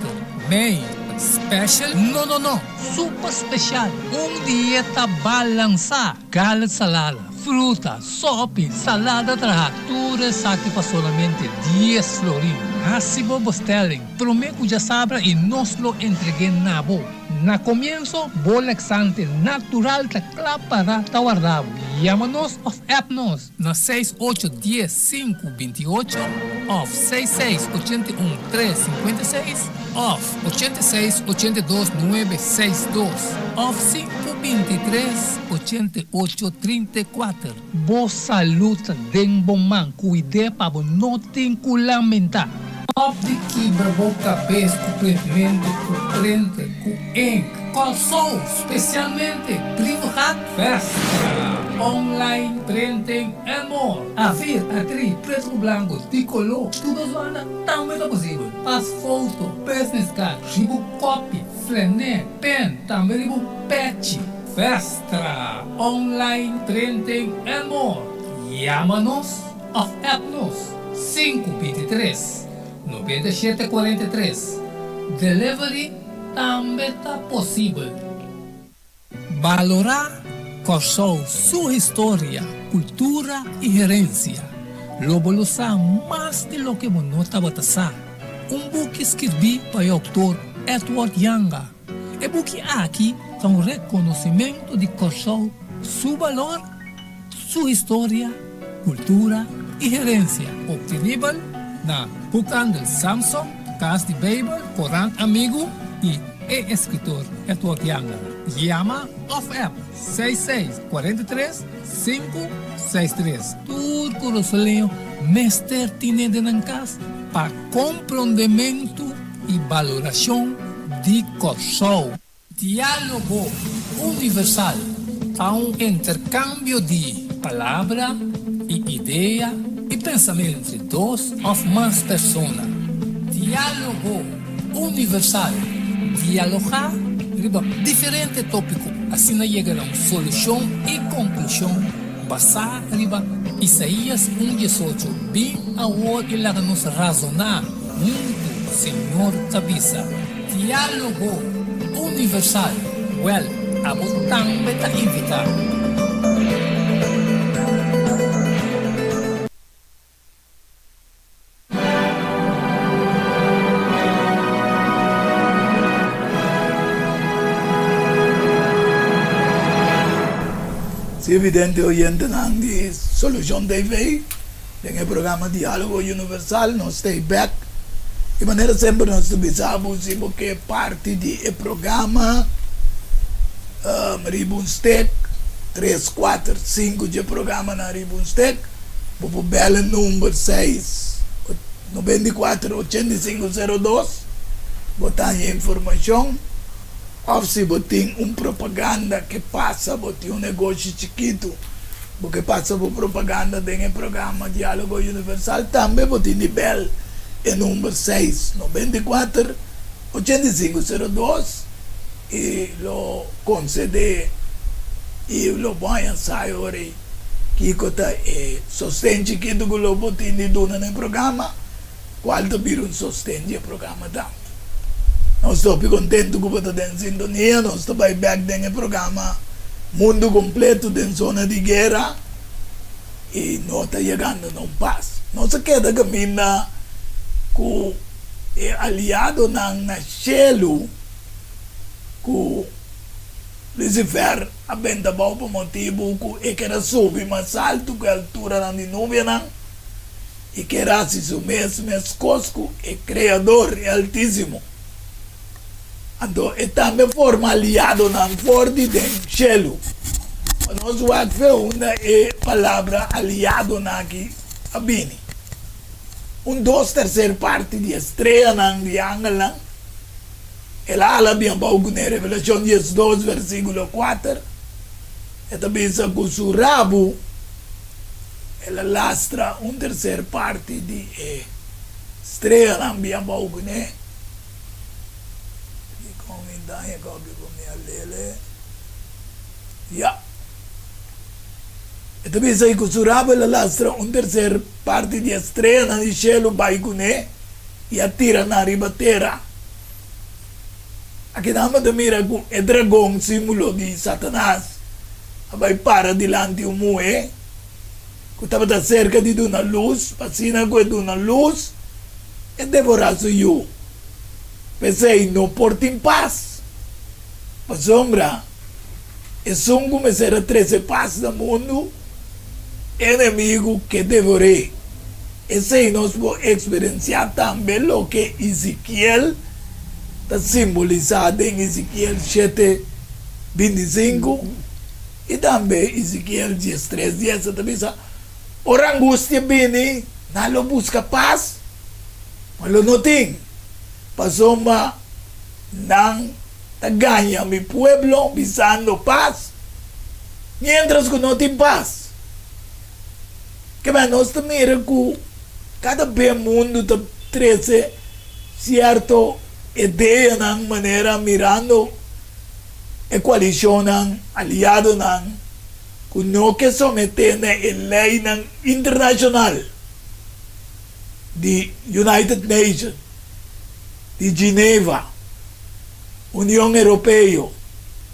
Mei special? No no no! Super special! Un dieta balansá! Galet salada, fruta, sopi, salada trahá, tur esaki pa solamente dies florin. Hasi bo bestelling promé ku djasabra i nos lo entreg'é na bo. Na komienso, bo laxante natural ta kla para ta warda bo. Yama nos òf app nos na seis ocho dies sinku 28 òf seis seis 81 tres 56 òf 86 82 nuebe seis dos òf sinku 23 88 34. Bo salud ta den bo man, kuid'é pa bo no tin ku lamentá. Stop di kibra bo kabes ku printmentu, ku printer, ku ink. Kòrsou, spesialmente Brievengat Festa, online printing and more. A4, A3, pretu ku blanku, di koló, tur dos banda tambe ta posibel. Pas foto, business card, riba kopi, flené, pen, tambe riba pechi. Festa, online printing and more. Yama nos òf app nos 523 97 43. Delivery tambe ta posibel. Balorá Kòrsou su historia, kultura i herensia. Lo bo lo sa mas di loke bo no tabata sa. Un buki skirbí pa e outor Edward Janga. E buki aki ta un rekonosimentu di Kòrsou su balor, su historia, kultura i herensia. Optenibel na Boekhandel Samson, Kas di Beibel, Korant Amigu i e eskritor Edward Janga. Yama òf app seis seis 43 sinku seis tres. Tur kurasoleño mester tine den nan kas pa komprondementu i balorashon di Kòrsou. Diálogo Universal ta un interkambio di palabra i idea i pensamentu entre dos òf mas persona. Diálogo Universal, dialogá riba diferente tópiko, asina yega na un solushon i konklushon basá riba Isaías un 18, Bin awor i laga nos razoná huntu, Señor ta bisa. Diálogo Universal, Wèl, abo tambe ta invitá. Si evidente oyentenan di Solucion TV. Den e programa Diálogo Universal nos ta bek i manera semper nos ta bisa bo si bo ke parti di e programa riba un stek tres kuater sinku dje programanan riba un stek bo por bel e number seis 94 85 02 bo ta haña informashon òf si bo tin un propaganda ke pasa bo tin un negoshi chikitu. Bo ke pasa bo propaganda den e programa Diálogo Universal tambe bo tin di bel. e number seis 94 85 02 i lo konsedé i lo bo haña sa e ora ei kiko ta e sosten chikitu ku lo bo tin di duna na e programa, kual ta bira un sosten di e programa tambe. Nos ta hopi kontentu ku bo ta den sintonia, nos ta bai bèk den e programa Mundu Kompletu den Zona di Guera i no ta yegando na un pas. Nos a keda kaminda ku e aliadonan na shelu ku Lucifer a benta abou pa motibu ku e ker a subi mas altu ku e alturanan di nubianan i ker a hasi su mes meskos ku e Kreador, e Altísimo. Anto e tambe forma aliadonan for di den shelu. Pa nos wak fe unda e palabra aliadonan aki a bini. Un dos terser parti di e streanan di angelnan el a hala bien bou kuné. Revelashon 12 versíkulo kuater e ta bisa ku su rabu el a lastra un terser parti di e streanan bien bou kuné. Dikon mi daña kopi ku mi a lele? Ya. E ta bisa i ku su rabu el a lastra un terser parti di e streanan di shelu bai kuné i a tira nan riba tera. Akinan bo ta mira ku e dragon, símbolo di Satanas, a bai para dilanti un muhé ku tabata serka di duna lus, pa asina ku e duna lus, e devorá su yu. P'esei no por tin pas, pasobra esun ku mester a trese pas na mundu, e enemigu ke devor'é. Esei nos por eksperensiá tambe loke Ezekiel ta simbolisá den Ezekiel shete, 25 i tambe Ezekiel 13, dies. E ta bisa, Ora angustia bini, nan lo buska pas, ma lo no tin, pasobra nan ta gaña mi pueblo bisando pas, miéntras ku no tin pas. Kebé nos ta mira ku kada be mundu ta trese sierto ideanan manera mirando e koalishonnan, aliadonan ku no ke someté na e leinan internashonal di United Nations, di Geneva, Union Europeo,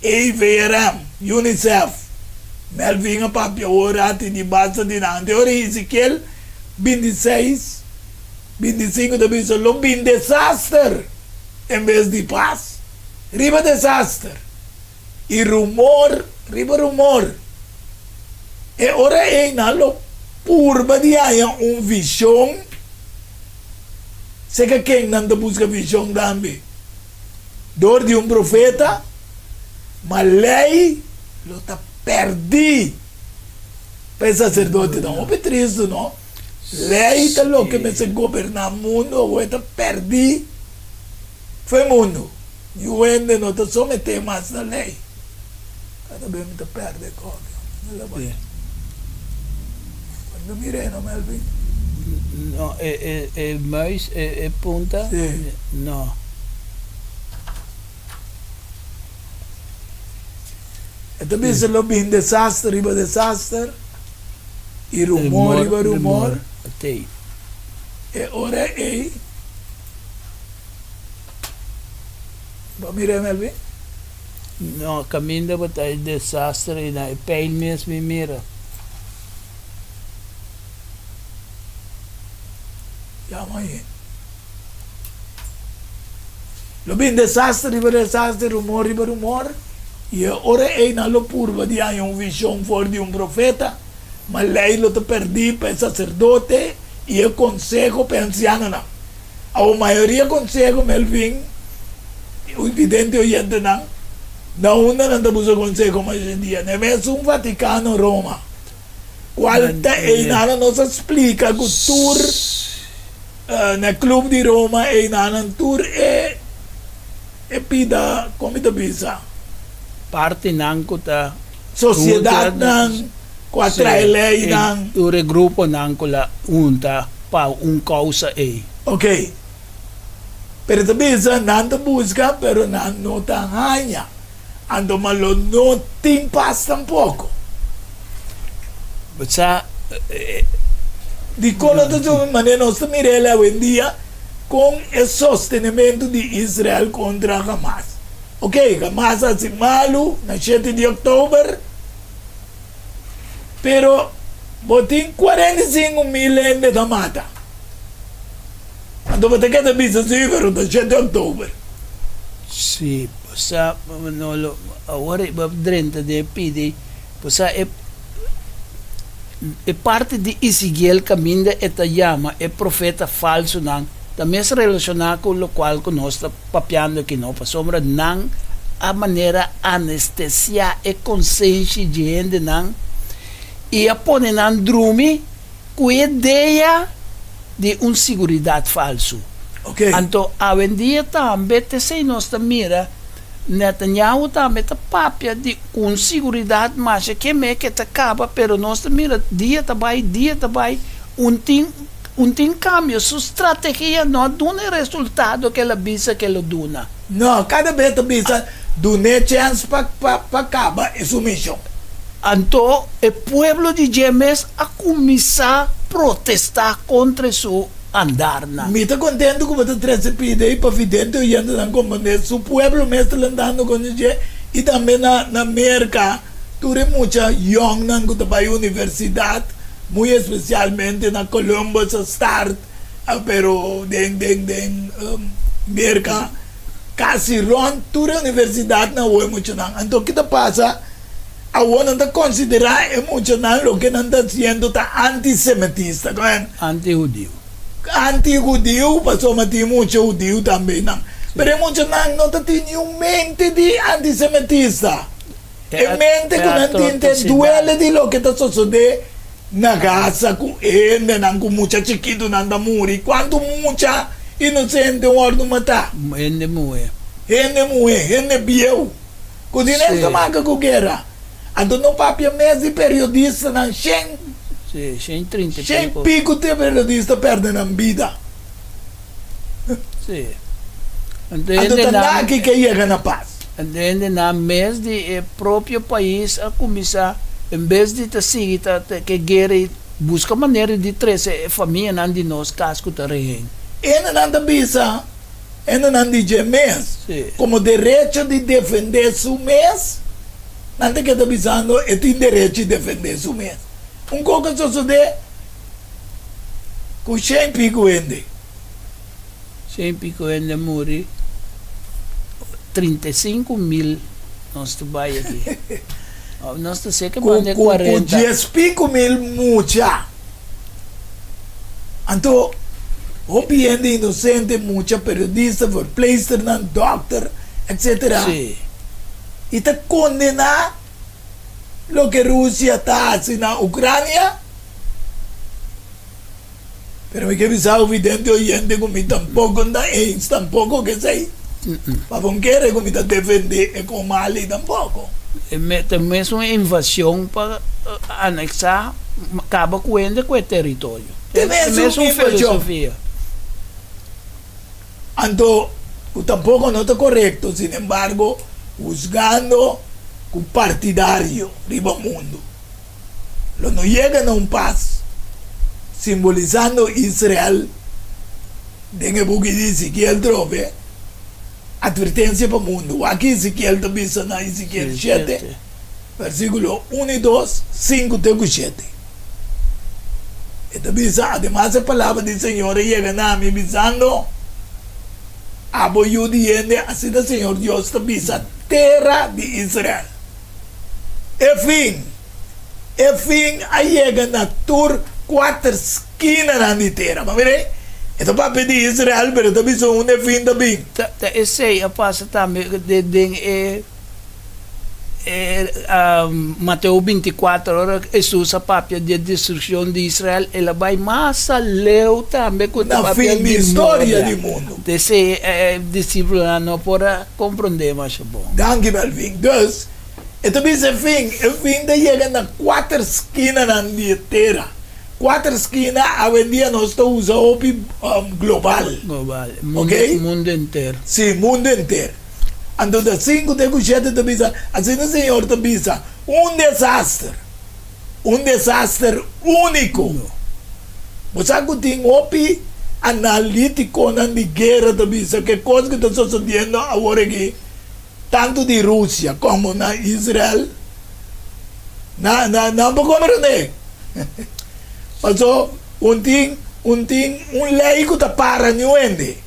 EVRM, Unicef, Melvin a papia awor ati di basta di nan. Te ora Ezekiel 26, 25 ta bisa lo bin desaster en bes di pas. Riba desaster i rumor riba rumor. E ora ei nan lo purba di haña un vishon. Seka ken nan ta buska vishon tambe? Dor di un profeta? Ma lei lo ta pèrdí pa e saserdotenan. Hopi tristu, no? Lei ta loke mester goberná mundu, awor e ta pèrdí pa e mundu. Niun hende no ta someté mas na lei. Kada bes mi ta pèrdè kòke. Mi la bai. Cuando mir'é no, Melvin? No, e, e, e muis, e, e punta? Sí. No. E ta bisa lo bin desaster riba desaster i rumor riba rumor. Tei. E ora ei. Bo a mira MLB? No, caminda bo ta e desastre y na e pijl mes mi mira. Yama ahi. Lo bin desastre riba desastre, rumor riba rumor, y e ora ey nan lo purba di haña un vision for di un profeta, ma ley lo ta perdí pa e sacerdote y e conseho pa e ancianonan. Awor mayoria conseho Melvin y vidente oyentenan na unda nan ta buska conseho mayoria na e mesun Vaticano Roma cual ta eynan nos a splica cu tur na club di Roma eynan tur e e pida con mi ta bisa partinan cu ta sociedadnan cu a trae leynan tur e gruponan cu la hunta pa un causa ey. Ok. Pero e ta bisa nan ta buska pero nan no ta haña. Anto ma lo no tin pas tampoco. Bo sa e. Dikon no ta djobe manera nos ta mira el awendia kon e sostenementu di Israel kontra Hamas? Ok, Hamas a hasi malu na shete di oktober, pero bo tin 45,000 hende ta mata. Anto bo ta keda bisa si, pero ta shete oktober. Sí, bo sa, Manolo, awor bo drenta den e pidi, bo sa e e parti di Ezekiel kaminda e ta yama e profeta falsunan ta mes relashoná ku lokual ku nos ta papiando aki no, pasobra nan a manera anestesiá e konsenshi di hendenan i a pone nan drumi ku e idea di un siguridat falsu. Anto awendia tambe t'esei nos ta mira, Netanyahu tambe ta papia di un siguridat masha keme ke ta kaba pero nos ta mira dia ta bai dia ta bai un tin un tin kambio su strategia no a duna e resultado ke el a bisa ke lo duna. No, kada bes ta bisa dun'é chèns pa pa kaba e su mishon. Anto e pueblo di dje mes a kuminsá protestá kontra su andarnan. Mi ta kontentu ku bo ta trese pida i pa vidente oyentenan komprendé su pueblo mes ta lantando kontra dje i tambe na na Merka tur e mucha yòngnan ku ta bai universidat muy espesialmente na Columbus a start pero den den den Merka kasi rònt tur e universidatnan awor e muchanan anto ki ta pasa? Awor nan ta konsiderá e muchanan loke nan ta hasiendo ta antisemitista. Koen? Anti-hudiu. Anti-hudiu, pasobra tin mucha hudiu tambe nan. Pero e muchanan no ta tin niun mente di antisemitista. E mente ku nan tin ta e duele di loke ta sosodé na Gaza ku hendenan, ku mucha chikitunan ta muri. Kuantu mucha inosente wòrdu matá? Hende muhé. Hende muhé, hende bieu. Ku di nes ta maka ku gera. Anto no papia mes di periodistanan shen. Sí, shen trinta i Shen pico. pico te periodista perde nan bida. Sí. Anto Anto ta hendenan, naki ke yega na pas. anto hendenan mes di e propio pais a kuminsá en bes di ta sigui ta ta ke gera i buska manera di trese e famianan di nos kas ku ta rehen. Hendenan ta bisa. Hendenan di dje mes, komo derecho di defendé su mes, nan ta keda bisando e tin derecho di defendé su mes. Un kos a sosodé ku shen piku hende. Shen piku hende a muri, 35,000 nos ta bai aki. Nos ta seka banda e Ku 40. dies piku mil mucha. Anto hopi hende inosente, mucha periodista, verpleegsternan, dokter, etcetera. Sí. I ta kondená loke Rusia ta hasi na Ucrania. Pero mi ke bisa bo vidente oyente ku mi tampoko no ta eens tampoko ku esei. Pa bo no kere ku mi ta defendé e kon mali tampoko. E ta mes un invasion pa aneksá, kaba ku hende ku e teritorio. Ta mes un filosofia. Anto ku tampoko no ta korekto, sinembargo husgando ku partidario riba mundu. Lo no yega na un pas, simbolisando Israel den e buki di Ezekiel trobe atvertensia pa mundu. Wak Ezekiel ta bisa na Ezekiel shete, versikulo un i dos, sinku te ku shete. E ta bisa, Ademas e palabra di Señor a yega na mi, bisando, Abo yu di hende, asina Señor Dios ta bisa tera di Israel. E fin! E fin a yega na tur kuater skinanan di tera. Bo mira ei? E ta papia di Israel, pero e ta bisa unda e fin ta bin. Ta esei a pasa tambe den e Mateo bintikuater, ora Hesus a papia di e destrukshon di Israel, el a bai mas aleu tambe ku ta Na papia fin di di historia morda. di mundu. Esei e disipelnan no por a komprondé masha bon. Danki, Melvin. Dus, E ta bisa e fin, e fin ta yega na kuater skinanan di e tera. Kuater skina awendia nos ta usa hopi global. Global, ok? Mundo henter. Si, mundo henter. Anto ta sinku te ku shete ta bisa, asina Señor ta bisa, un desaster, un desaster úniko. Bo sa ku tin hopi analítikonan di guera ta bisa ku e kos ku ta sosodiendo awor aki, tantu di Rusia komo na Israel, na na nan por komprendé. Paso un tin un tin un lei ku ta para niun hende.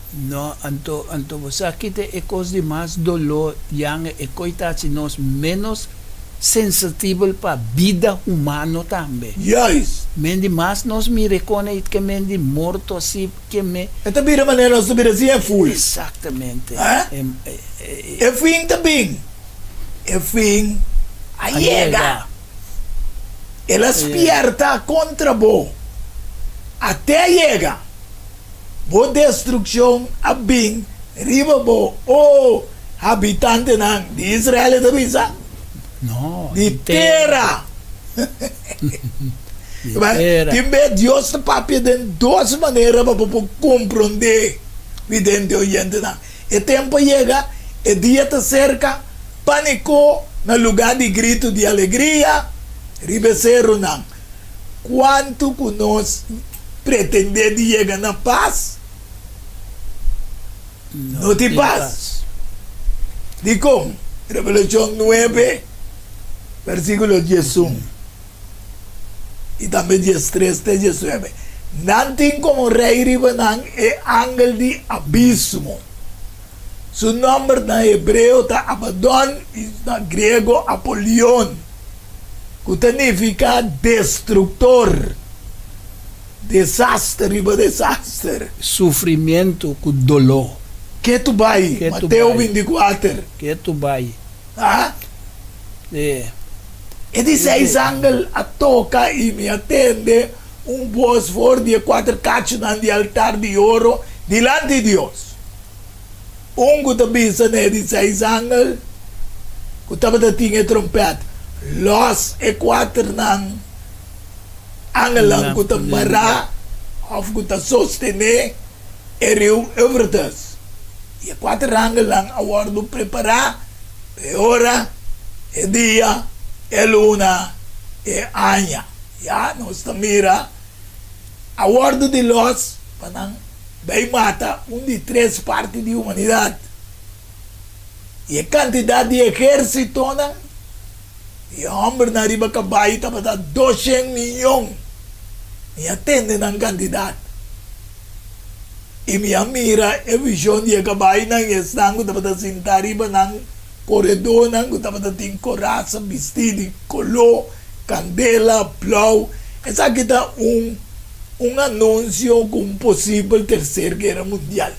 No, anto anto bo sa kita e kos di mas doló yan e koi ta hasi nos ménos sensitibel pa bida humano tambe. Juist. Men di mas nos mira e kone i ke men di morto asi ke me. E ta bira manera nos ta bira si e ful. Exactamente. Eh? E fin ta bin. E fin a yega. El a spierta kontra bo. Ate a yega. Bo destrukshon a bin riba bo, o habitantenan di Israel, e ta bisa? No, di tera. Tin bes Dios ta papia den dos manera pa bo por komprondé, vidente oyentenan. E tempu a yega, e dia ta serka, pániko na lugá di gritu di alegria riba e serunan. Kuantu ku nos pretendé di yega na pas, no tin pas. Dikon? Revelashon nuebe, versíkulo diesun i tambe diestres te diesnuebe. Nan tin komo rei riba nan e angel di abismo. Su nòmber na hebreo ta Abadòn i na griego Apolion, ku ta nifiká destruktor, desaster riba desaster. Sufrimientu ku doló. Ketu bai, Mateo bintikuater. Ketu bai. Ha? E. E di seis angel a toka i mi a tende un bos for di e kuater kachunan di altar di oro dilanti Dios. Un ku ta bisa na e di seis angel ku tabata tin e trompèt, Lòs e kuaternan angelnan ku ta mará òf ku ta sostené e riu Eufrates. I e kuater angelnan a wòrdu prepará pa e ora, e dia, e luna, e aña. Ya nos ta mira a wòrdu di lòs pa nan bai mata un di tres parti di humanidat. I e kantidat di ehérsitonan di e hòmbernan riba kabai tabata doshen miyon. Mi a tende nan kantidat. I mi a mira e vishon di e kabainan i esnan ku tabata sintá riba nan koredónan ku tabata tin korasa bistí di koló kandela blou. Esaki ta un un anunsio ku un posibel terser guera mundial.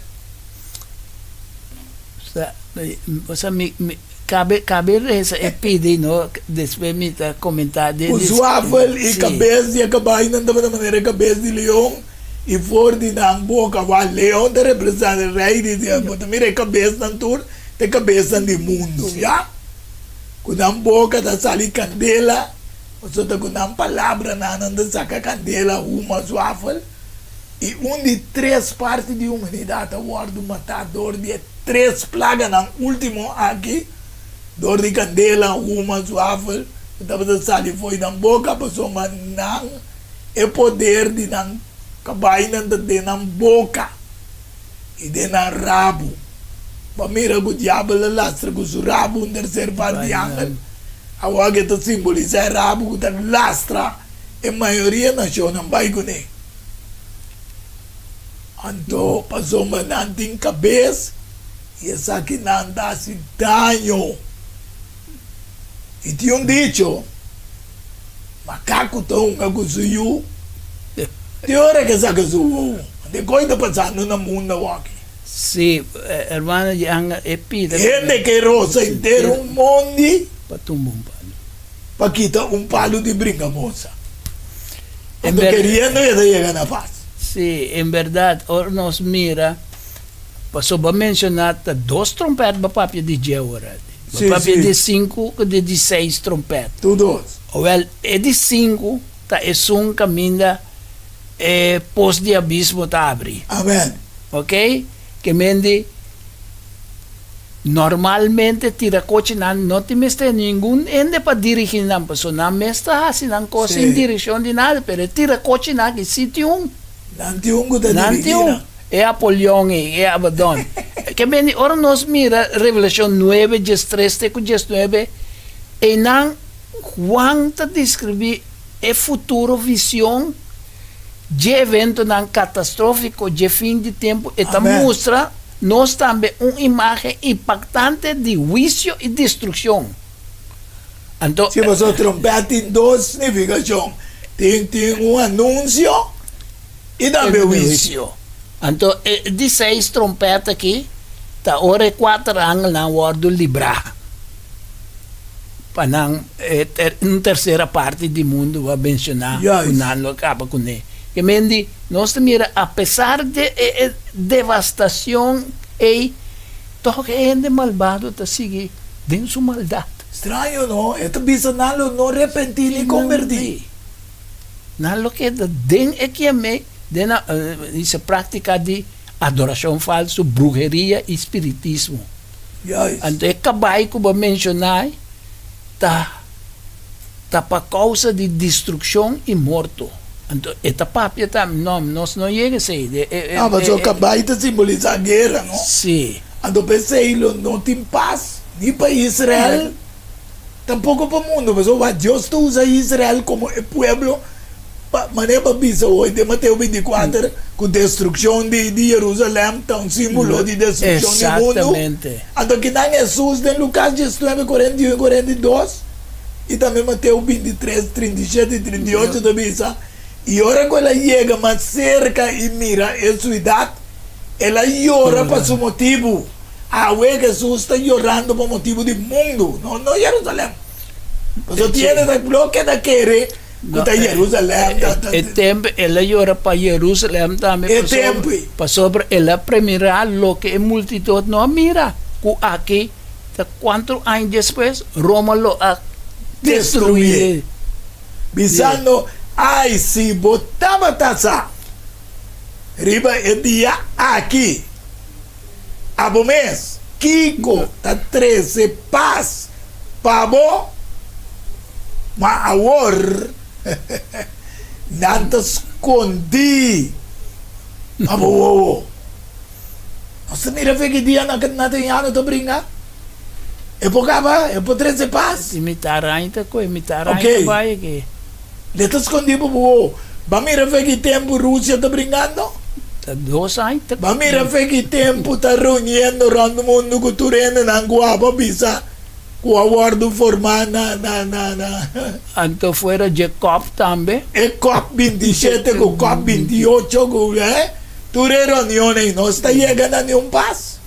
Osea mi mi kabe kabe resa e pidi no despues mi ta komentá den Ku swafel i kabes di e kabainan tabata manera e kabes di leon i for di nan boka wak leon ta representá e rei di bo ta mira e kabesnan tur ta e kabesnan di mundu ya ku nan boka ta sali kandela pasobra ta ku nan palabranan nan ta saka kandela huma swafel. I un di tres parti di humanidat a wòrdu matá dor di e tres plaganan último aki, dor di kandela, huma, zwafel, ku tabata sali fo'i nan boka, pasobra nan e poder di nan kabainan ta den nan boka i den nan rabu. Bo a mira ku diabel a lastra ku su rabu un terser parti di angel? Awor ke ta simbolisá e rabu ku ta lastra e mayoria nashonnan bai kuné. Anto pasobra nan tin kabes i esakinan ta hasi daño. I tin un dicho, Makaku ta hunga ku su yu te ora ke saka su wowo. Anto e kos ta pasando na mundu awoki. Sí, hermano Jan, e pida. Hende ke rosa henter un mondi. Pa tumba un palu. Pa kita un palu di bringamosa. Anto keriendo e ta yega na pas. Sí, en berdad, ora nos mira, pasobra bo a menciona ta dos trompet bo a papia di dje ora. Bo a papia di sinku ku di di seis trompet. Tur dos. Awel, e di sinku. ta esun kaminda e pos di abismo ta abri. Amen. Ok? Ke men di normalmente tirakochinan no tin mester ningun hende pa dirigi nan pasobra nan mes ta hasi nan kos sin direkshon di nada pero e tirakochinan aki si tin un. Nan tin un ku ta dirigi nan. E Apolion ei, e Abadon. Ke men di ora nos mira Revelashon nuebe, diestres te ku diesnuebe, einan Juan ta deskribí e futuro vision dje eventonan katastrófiko dje fin di tempu. E ta mustra nos tambe un imágen impaktante di huisio i destrukshon. Anto. Si pasobra trompèt tin dos nifikashon, tin tin un anunsio i tambe huisio. Anto e di seis trompèt aki ta ora e kuater angelnan wòrdu librá. Pa nan e un tersera parti di mundu bo a menshoná ku nan lo kaba kuné. Ke men di nos ta mira apesar di e devastacion ei tòg e hende malbado ta sigui den su maldat. Straño no, e ta bisa nan lo no repentí ni kombertí. Nan lo keda den e kiamé den nan dice práktika di adorashon falsu, bruheria i spiritismo. Juist. Anto e kabai ku bo a menshoná ei ta ta pa kousa di destrukshon i morto. Anto e ta papia tambe, no, nos no yega esei. E, e, e, Ah, pasobra e, kabai ta simbolisá guera, no? Sí. Anto p'esei lo no tin pas ni pa Israel, tampoko pa mundu, pasobra Dios ta usa Israel komo e pueblo Pa manera pa bisa hoy den Mateo 24 ku destrukshon di di Jerusalèm ta un símbolo di destrukshon di mundu, anto kinan Hesus den Lukas 19, 41 i 42 i tambe Mateo 23, 37 i 38 ta bisa, I ora ku el a yega mas serka i mira e suidat, el a yora pa su motibu. Awe Hesus ta yorando pa motibu di mundu, no no Jerusalèm. Pasobra tin hende ta lo keda kere. Ku ta Jerusalèm ta ta. E tempu el a yora pa Jerusalèm tambe E tempu ei. pasobra el a premirá loke e multitut no a mira, ku aki ta kuantu aña despues Roma lo a destruí. Bisando, Ai, si bo tabata sa riba e dia aki abo mes kiko ta trese pas pa bo, ma awor nan ta skondí pa bo wowo. Nos ta mira fe ki dia Netanyahu ta bringa, e por kaba, e por trese pas. I mi ta araña ta kohe, mi ta araña ta bai aki. Le ta skondí pa bo wowo. Ba mira fe ki tempu Rusia ta bringando? Ta dos aña ta. Ba mira fe ki tempu ta reuniendo rònt mundu ku tur hendenan ku abo a bisa ku a wòrdu formá na na na na. Anto fuera dje kòp tambe. E kòp 27 ku kòp 28 ku eh tur e reunion ei no sta yega na niun pas.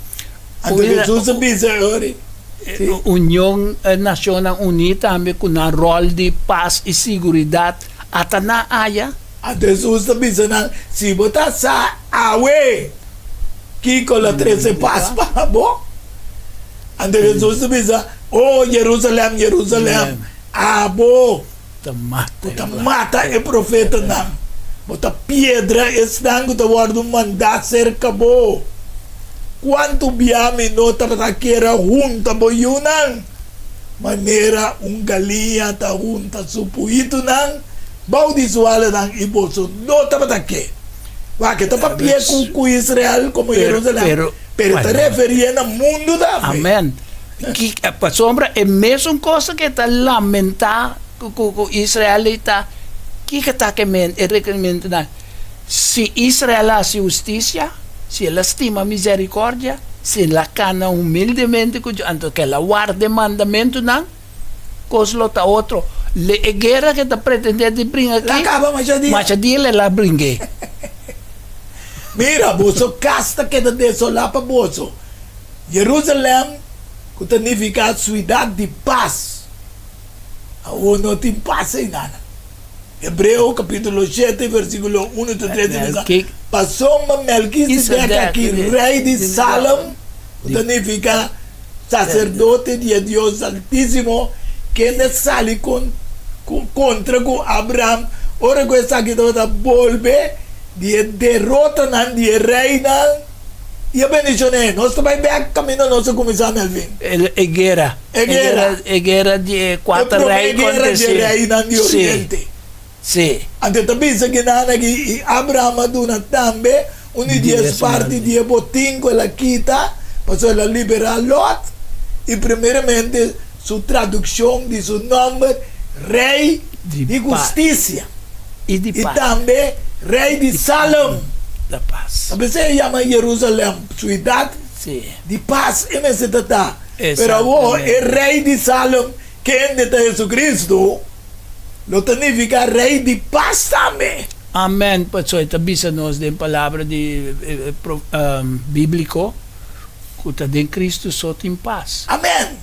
Anto Hesus a bisa e ora ei. Sí. Union Nacionnan Uní tambe ku nan ròl di pas i siguridat ata nan aya. Anto Hesus ta bisa nan, Si bo ta sa awe kiko lo trese pas pa bo. Anto Hesus ta bisa, O Jerusalèm, Jerusalèm, abo ku ta mata e profetanan, bo ta piedra esnan ku ta wòrdu mandá serka bo. Kuantu bia mi no tabata kier a hunta bo yunan, manera un galiña ta hunta su puitunan bou di su alanan, i boso no tabata ke. Wak, e ta papia ku Israel komo Jerusalèm, pero e ta referí na mundu tambe. Amen. Pasobra e mesun kos ku e ta lamentá ku Israel ei ta, kiko ta ke men e rekerimentunan? Si Israel a hasi hustisia, si el a stima misericordia, si el a cana humildemente cu Dios, anto cu el a warda e mandamentunan, cos lo ta otro. Le e guera cu e ta pretende di bringa aki, La caba masha dia. masha dia el a bring'é. Mira, boso cas ta keda desolá pa boso. Jerusalem, cu ta nifica Suidad di Pas, awor no tin pas einan. Hebreo capítulo shete versículo uno te tres ta bisa, Pasobra Melkisedek aki, rei di Salem, ku ta nifiká saserdote di e Dios Altísimo, kende sali kontra ku Abraham. Ora ku esaki tabata bolbe di e derotanan di e reinan i a bendishon'é. Nos ta bai bèk kaminda nos a kuminsá, Melvin. E guera. E guera. E guera di e kuater rei kontra E promé guera di e reinan di oriente. Sí. Anto e ta bisa kinan aki, i Abraham a duna tambe un di dies parti di e botin ku el a kita, pasobra el a liberá Lòt, i primeramente su tradukshon di su nòmber, Rei di Hustisia, i tambe Rei di Salem. Ta p'esei e yama Jerusalèm Suidat di Pas, e mester ta ta. Pero awor e Rei di Salem, kende ta Hesukristu, Lo ta nifiká Rei di pas tambe. Amen, pasobra e ta bisa nos den palabra di bíbliko ku ta den Kristu so tin pas. Amen!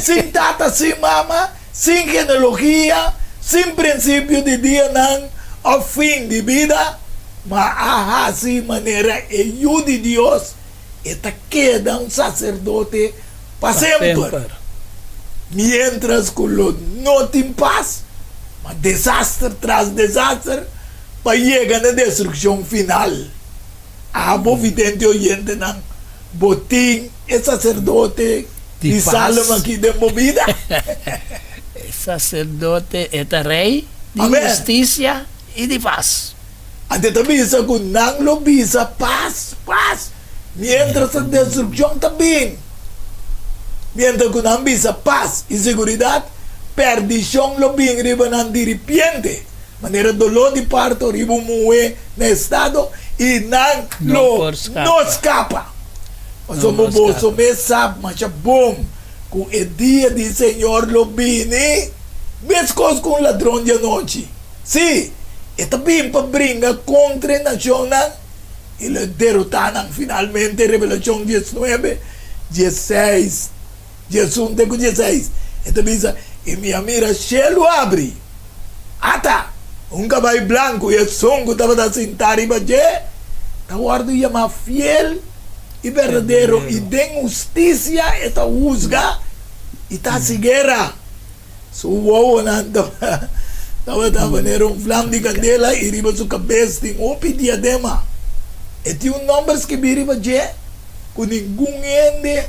Sin tata, sin mama, sin genealogia, sin prinsipio di dianan òf fin di bida, ma a hasi manera e Yu di Dios, e ta keda un saserdote pa semper. Miéntras ku lo no tin pas, ma desaster tras desaster pa yega na destrukshon final. Abo vidente oyentenan, bo tin e saserdote di Salem aki den bo bida? E saserdote e ta rei di hustisia i di pas. Anto e ta bisa ku nan lo bisa, Pas, pas! Miéntras e destrukshon ta bin. Miéntras ku nan bisa pas i seguridat, pèrdishon lo bin riba nan diripiente, manera doló di parto riba un muhé na estado, i nan lo no skapa. Pasobra boso mes sa masha bon ku e dia di Señor lo bini meskos ku un ladron di anochi. Sí, e ta bin pa bringa kontra e nashonnan i lo e derotá nan finalmente. Revelashon diesnuebe, diesseis, diesun te ku diesseis, e ta bisa, I mi a mira shelu abri. Ata! Un kabai blanku, i esun ku tabata sintá riba dje ta wòrdu yamá Fiel i Berdadero, i den hustisia e ta husga i ta hasi guera. Su wowonan tabata manera un flam di kandela i riba su kabes tin hopi diadema. E tin un nòmber skibí riba dje ku ningun hende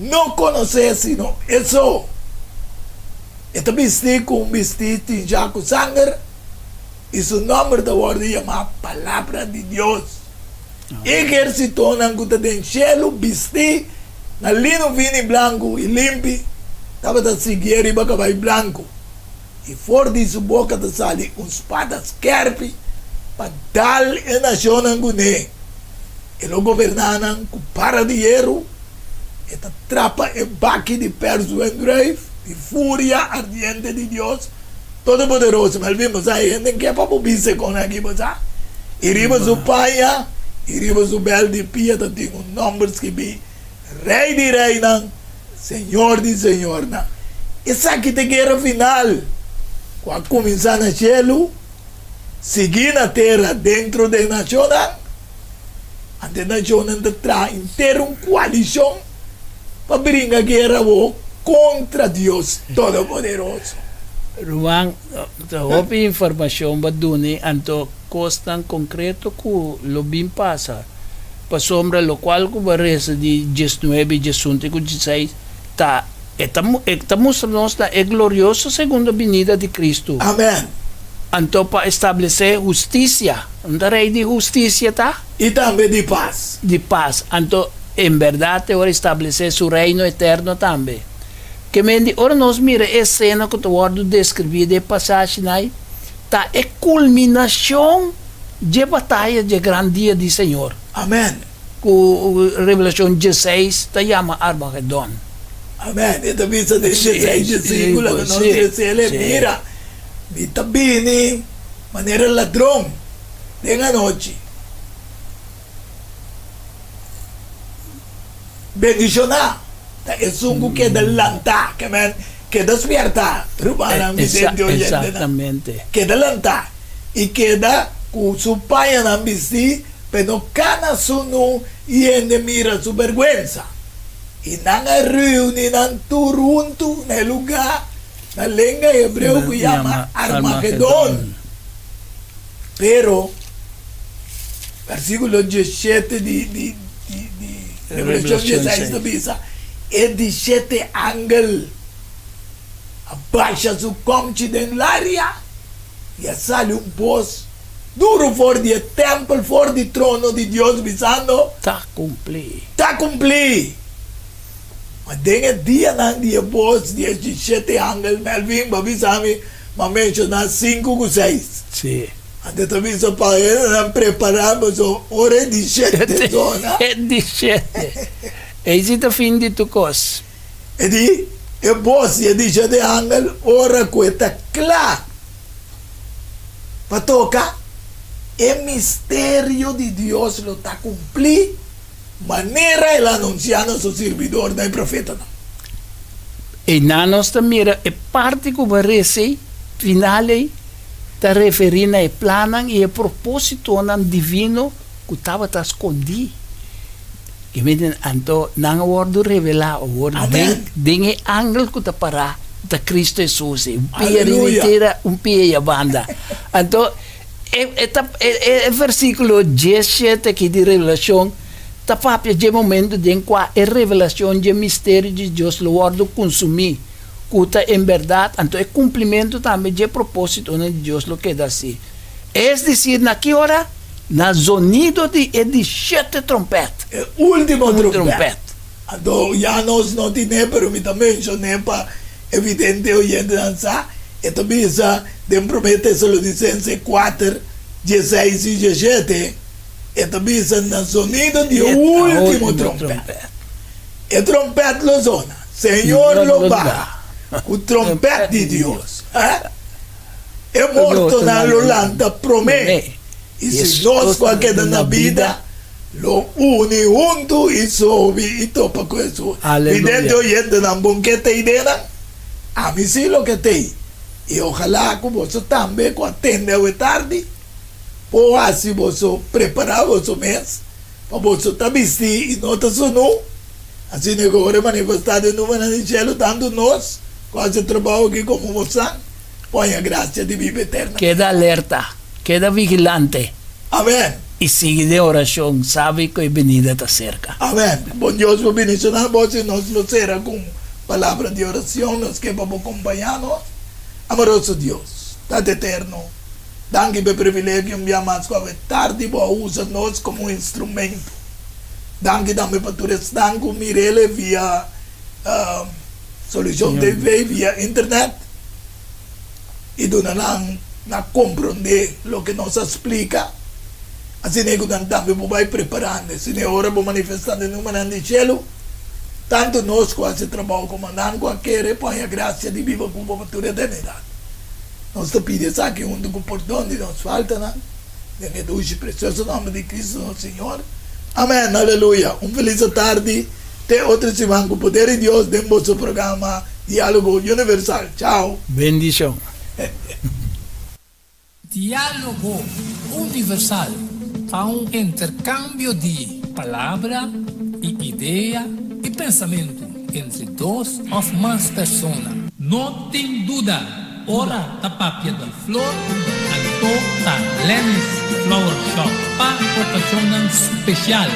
no konosé sino e so. E ta bistí ku un bistí tinshá ku sanger i su nòmber ta wòrdu yamá Palabra di Dios. Ehérsitonan ku ta den shelu bistí na lino fini blanku i limpi tabata siguié riba kabai blanku, i for di su boka ta sali un spada skèrpi pa dal e nashonnan kuné. E lo goberná nan ku bara di yeru, e ta trapa e baki di pèrs wendruif di furia ardiente di Dios Todopoderoso. Melvin, bo sa e hende ke pa bo bisa kon aki, bo sa? I riba su paña i riba su bèl di pia ta tin un nòmber skibí, Rei di reinan, Señor di señornan. Esaki ta e guera final ku a kuminsá na shelu, sigui na tera dentro di e nashonnan. Anto e nashonnan ta traha henter un koalishon pa bringa guera awor kontra Dios Todopoderoso. Ruman, ta hopi informashon bo a duna anto kosnan konkreto ku lo bin pasa. Pasobra lokual ku bo a resa di diesnuebe, diesun te ku diesseis ta e ta e ta mustra nos na e glorioso segunda binida di Kristu. Amen. Anto pa establesé hustisia. Un ta rei di hustisia ta? I tambe di pas. Di pas. Anto, en bèrdat e ora establesé su reino eterno tambe. Ke men di ora nos mira e esena ku ta wòrdu deskribí den e pasashinan ei, ta e kulminashon dje bataya dje gran dia di Señor. Amen. Ku Revelashon diesseis ta yama Armagedon. Amen. E ta bisa den diesseis diesinku laga nos tres'el e, Mira, mi ta bini manera ladron den anochi. Bendishoná ta esun ku keda lantá, ke men keda spièrtá, rumannan vidente oyentenan. Keda lantá i keda ku su pañanan bistí pa e no kana sunú i hende mira su bèrgwensa. I nan a reuní nan tur huntu na e lugá na lenga hebreo ku yama Armagedon. Pero, versíkulo diesshete di di di di Revelashon dieseis ta bisa, E di shete angel a basha su kòmchi den laria i a sali un bos duru for di e tèmpel, for di trono di Dios, bisando, Ta kumplí! Ta kumplí! Ma den e dianan di e bos di e dishete angel, Melvin, bo a bisa mi, bo a menshoná sinku ku seis. Sí. Anto ta bisa pa hendenan prepará pasobra ora e dishete zona. E dishete. Ei si ta fin di tur kos. E di, E bos di e dishete angel ora ku e ta kla pa toka, e misterio di Dios lo ta kumplí. Manera el a anunsiá na su sirbidornan e profetanan. Einan nos ta mira e parti ku bo a resa ei, final ei, ta referí na e plannan i e propósitonan divino ku tabata skondí. I mira, anto nan a wòrdu revelá awor den, den e angel ku ta pará, ku ta Kristu Hesus ei, un pia riba e tera, un pia ei abanda. Anto. E ta e versíkulo diesshete aki di Revelashon ta papia dje momentu den kua e revelashon dje misterio di Dios lo wòrdu kunsumí, ku ta en bèrdat, anto e kumplimentu tambe dje propósitonan di Dios lo keda hasí. Es desir, na ki ora? Na zonido di e di shete tròmpèt. E último tròmpèt. Anto ya nos no tin'é, pero mi ta menshon'é pa evidente oyentenan sa. E ta bisa den Promé Tesalonisense kuater, dieseis i diesshete, e ta bisa na zonido di e último tròmpèt. E tròmpèt lo zona, Señor lo baha ku tròmpèt di Dios. E mortonan lo lanta promé. I si nos ku a keda na bida lo uni huntu i sobi i topa ku Hesus. Vidente oyentenan bon ke ta idenan? Ami si lo ke t'ei. I ojalá ku boso tambe ku a tende awe tardi por hasi boso prepará boso mes pa boso ta bistí i no ta sunú. Asina ku ora e manifestá den nubenan di shelu tantu nos ku hasi e trabou aki komo bosan por haña grasia di biba eternamente. Keda alerta. Keda vigilante. Amen. I sigui den orashon, sabi ku e benida ta serka. Amen. Bon Dios por bendishoná bo si nos lo sera ku un palabra di orashon. Nos ke pa bo kompañá nos. Amoroso Dios, Tata Eterno, danki pa e privilegio un bia mas ku awe tardi bo a usa nos komo un instrumento. Danki tambe pa tur esnan ku mir'el via Solucion TV, via internet. i duna nan na komprondé loke nos a splika. Asina ku nan tambe por bai preparando. Asina e ora bo manifestá den numernan di shelu, tantu nos ku hasi trabou komo nan ku a kere por haña grasia di biba ku bo pa tur eternidat. Nos ta pidi esaki huntu ku pordon di nos faltanan, den e dushi presioso nòmber di Kristu nos Señor. Amèn. Aleluya. Un felis atardi. Te otro siman ku poder di Dios den boso programa Diálogo Universal. Chao. Bendishon. Diálogo Universal ta un interkambio di palabra i idea i pensamentu entre dos òf mas persona. No tin duda, ora ta papia di flor, anto ta Lenny's Flower Shop pa okashonnan spesial.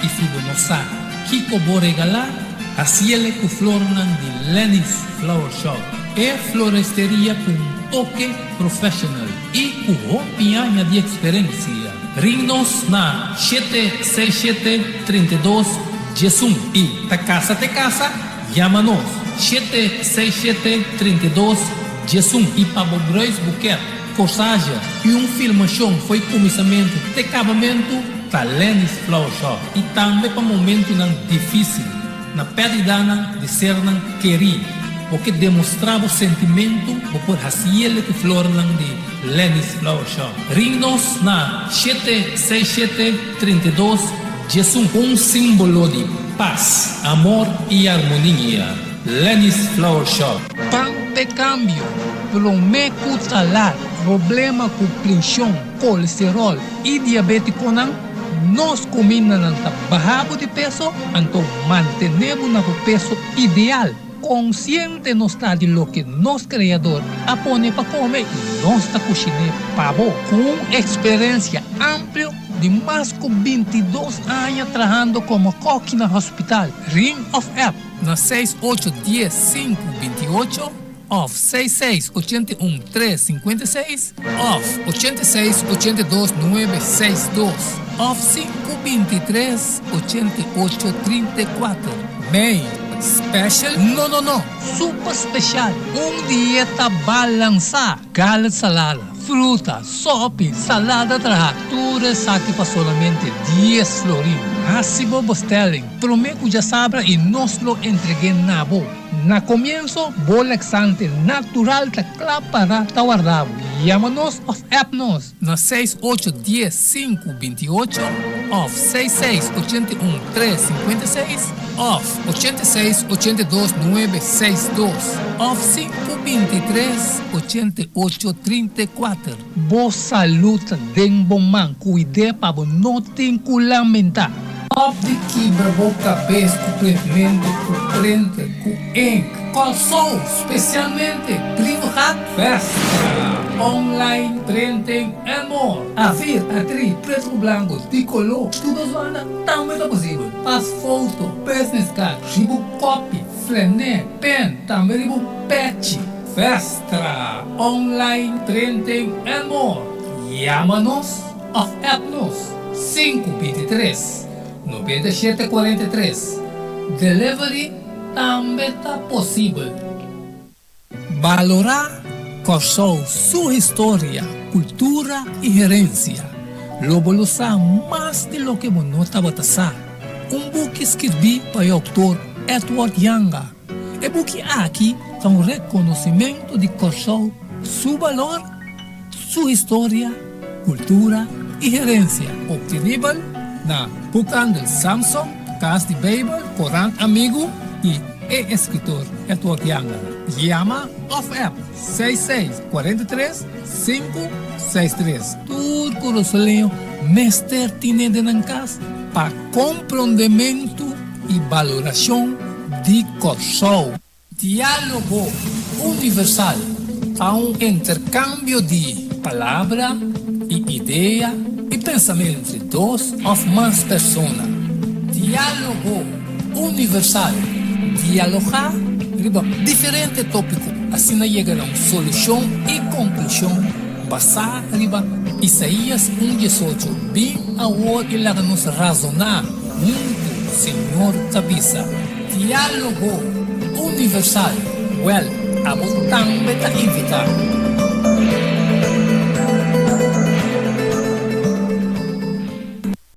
I si bo no sa kiko bo regalá, hasiele ku flornan di Lenny's Flower Shop, e floresteria ku un toke professional i ku hopi aña di eksperensia. Ring nos na shete seis shete 32 11 i ta kasa te kasa, yama nos shete seis shete 32 11 i pa bo bruidsboeket, corsage i un filmashon fo'i kuminsamentu te kabamentu ta Lenny's Flower Shop i tambe pa momentunan difísil. Na pèrdidanan di sernan kerí, bo ke demostrá bo sentimentu, bo por hasiele ku flornan di Lenny's Flower Shop. Ring nos na shete seis shete 32 11. Un símbolo di pas, amor i armonia. Lenny's Flower Shop. Pan p'e kambio, promé ku ta lat, problema ku prenshon, kolesteròl i diabétikonan. Nos kumindanan ta baha bo di peso, anto mantené bo na bo peso ideal. Konsiente nos ta di loke nos Kreador a pone pa kome i nos ta kushin'é pa bo. Ku un eksperensia amplio di mas ku bintidos aña trahando komo kòki na hospital, ring òf app na seis ocho dies sinku binti ocho òf seis seis 81 3 56 òf 86 82 9 6 2 òf 5 23 88 34. Mei special? No no no! Super special! Un dieta balansá! Gallet salada, fruta, sopi, salada trahá, tur esaki pa solamente 10 florin. Hasi bo bestelling promé ku djasabra i nos lo entreg'é na bo. Na komienso, bo laxante natural ta kla pará ta warda bo. Yama nos òf app nos na 6 8 10 5 28 òf 6 6 81 3 56 òf 86 82 9 6 2 òf 5 23 88 34. Bo salú ta den bo man, kuid'é pa bo no tin ku lamentá. Stop di kibra bo kabes ku printmentu, ku printer, ku ink. Kòrsou, spesialmente Brievengat, Vestra, online printing and more. A4, A3, pretu ku blanku, di koló, tur dos banda tambe ta posibel. Pas foto, business card, riba un kopi, flené, pen, tambe riba un pechi. Vestra, online printing and more. Yama nos òf app nos 5 23 97 43. Delivery tambe ta posibel. Balorá Kòrsou su historia, kultura i herensia. Lo bo lo sa mas di loke bo no tabata sa. Un buki skirbí pa e outor Edward Janga. E buki aki ta un rekonosimentu di Kòrsou su balor, su historia, kultura i herensia. Optenibel na Boekhandel Samson, Kas di Beibel, Korant Amigu i e eskritor Edward Janga. Yama òf app 6 6 43 5 6 3. Tur kurasoleño mester tine den nan kas pa komprondementu i balorashon di Kòrsou. Diálogo Universal ta un interkambio di palabra i idea i pensamentu entre dos òf mas persona. Diálogo Universal, dialogá riba diferente tópiko, asina yega na un solushon i konklushon basá riba Isaías un 18, Bin awor i laga nos razoná huntu, Señor ta bisa. Diálogo Universal, wèl, abo tambe ta invitá.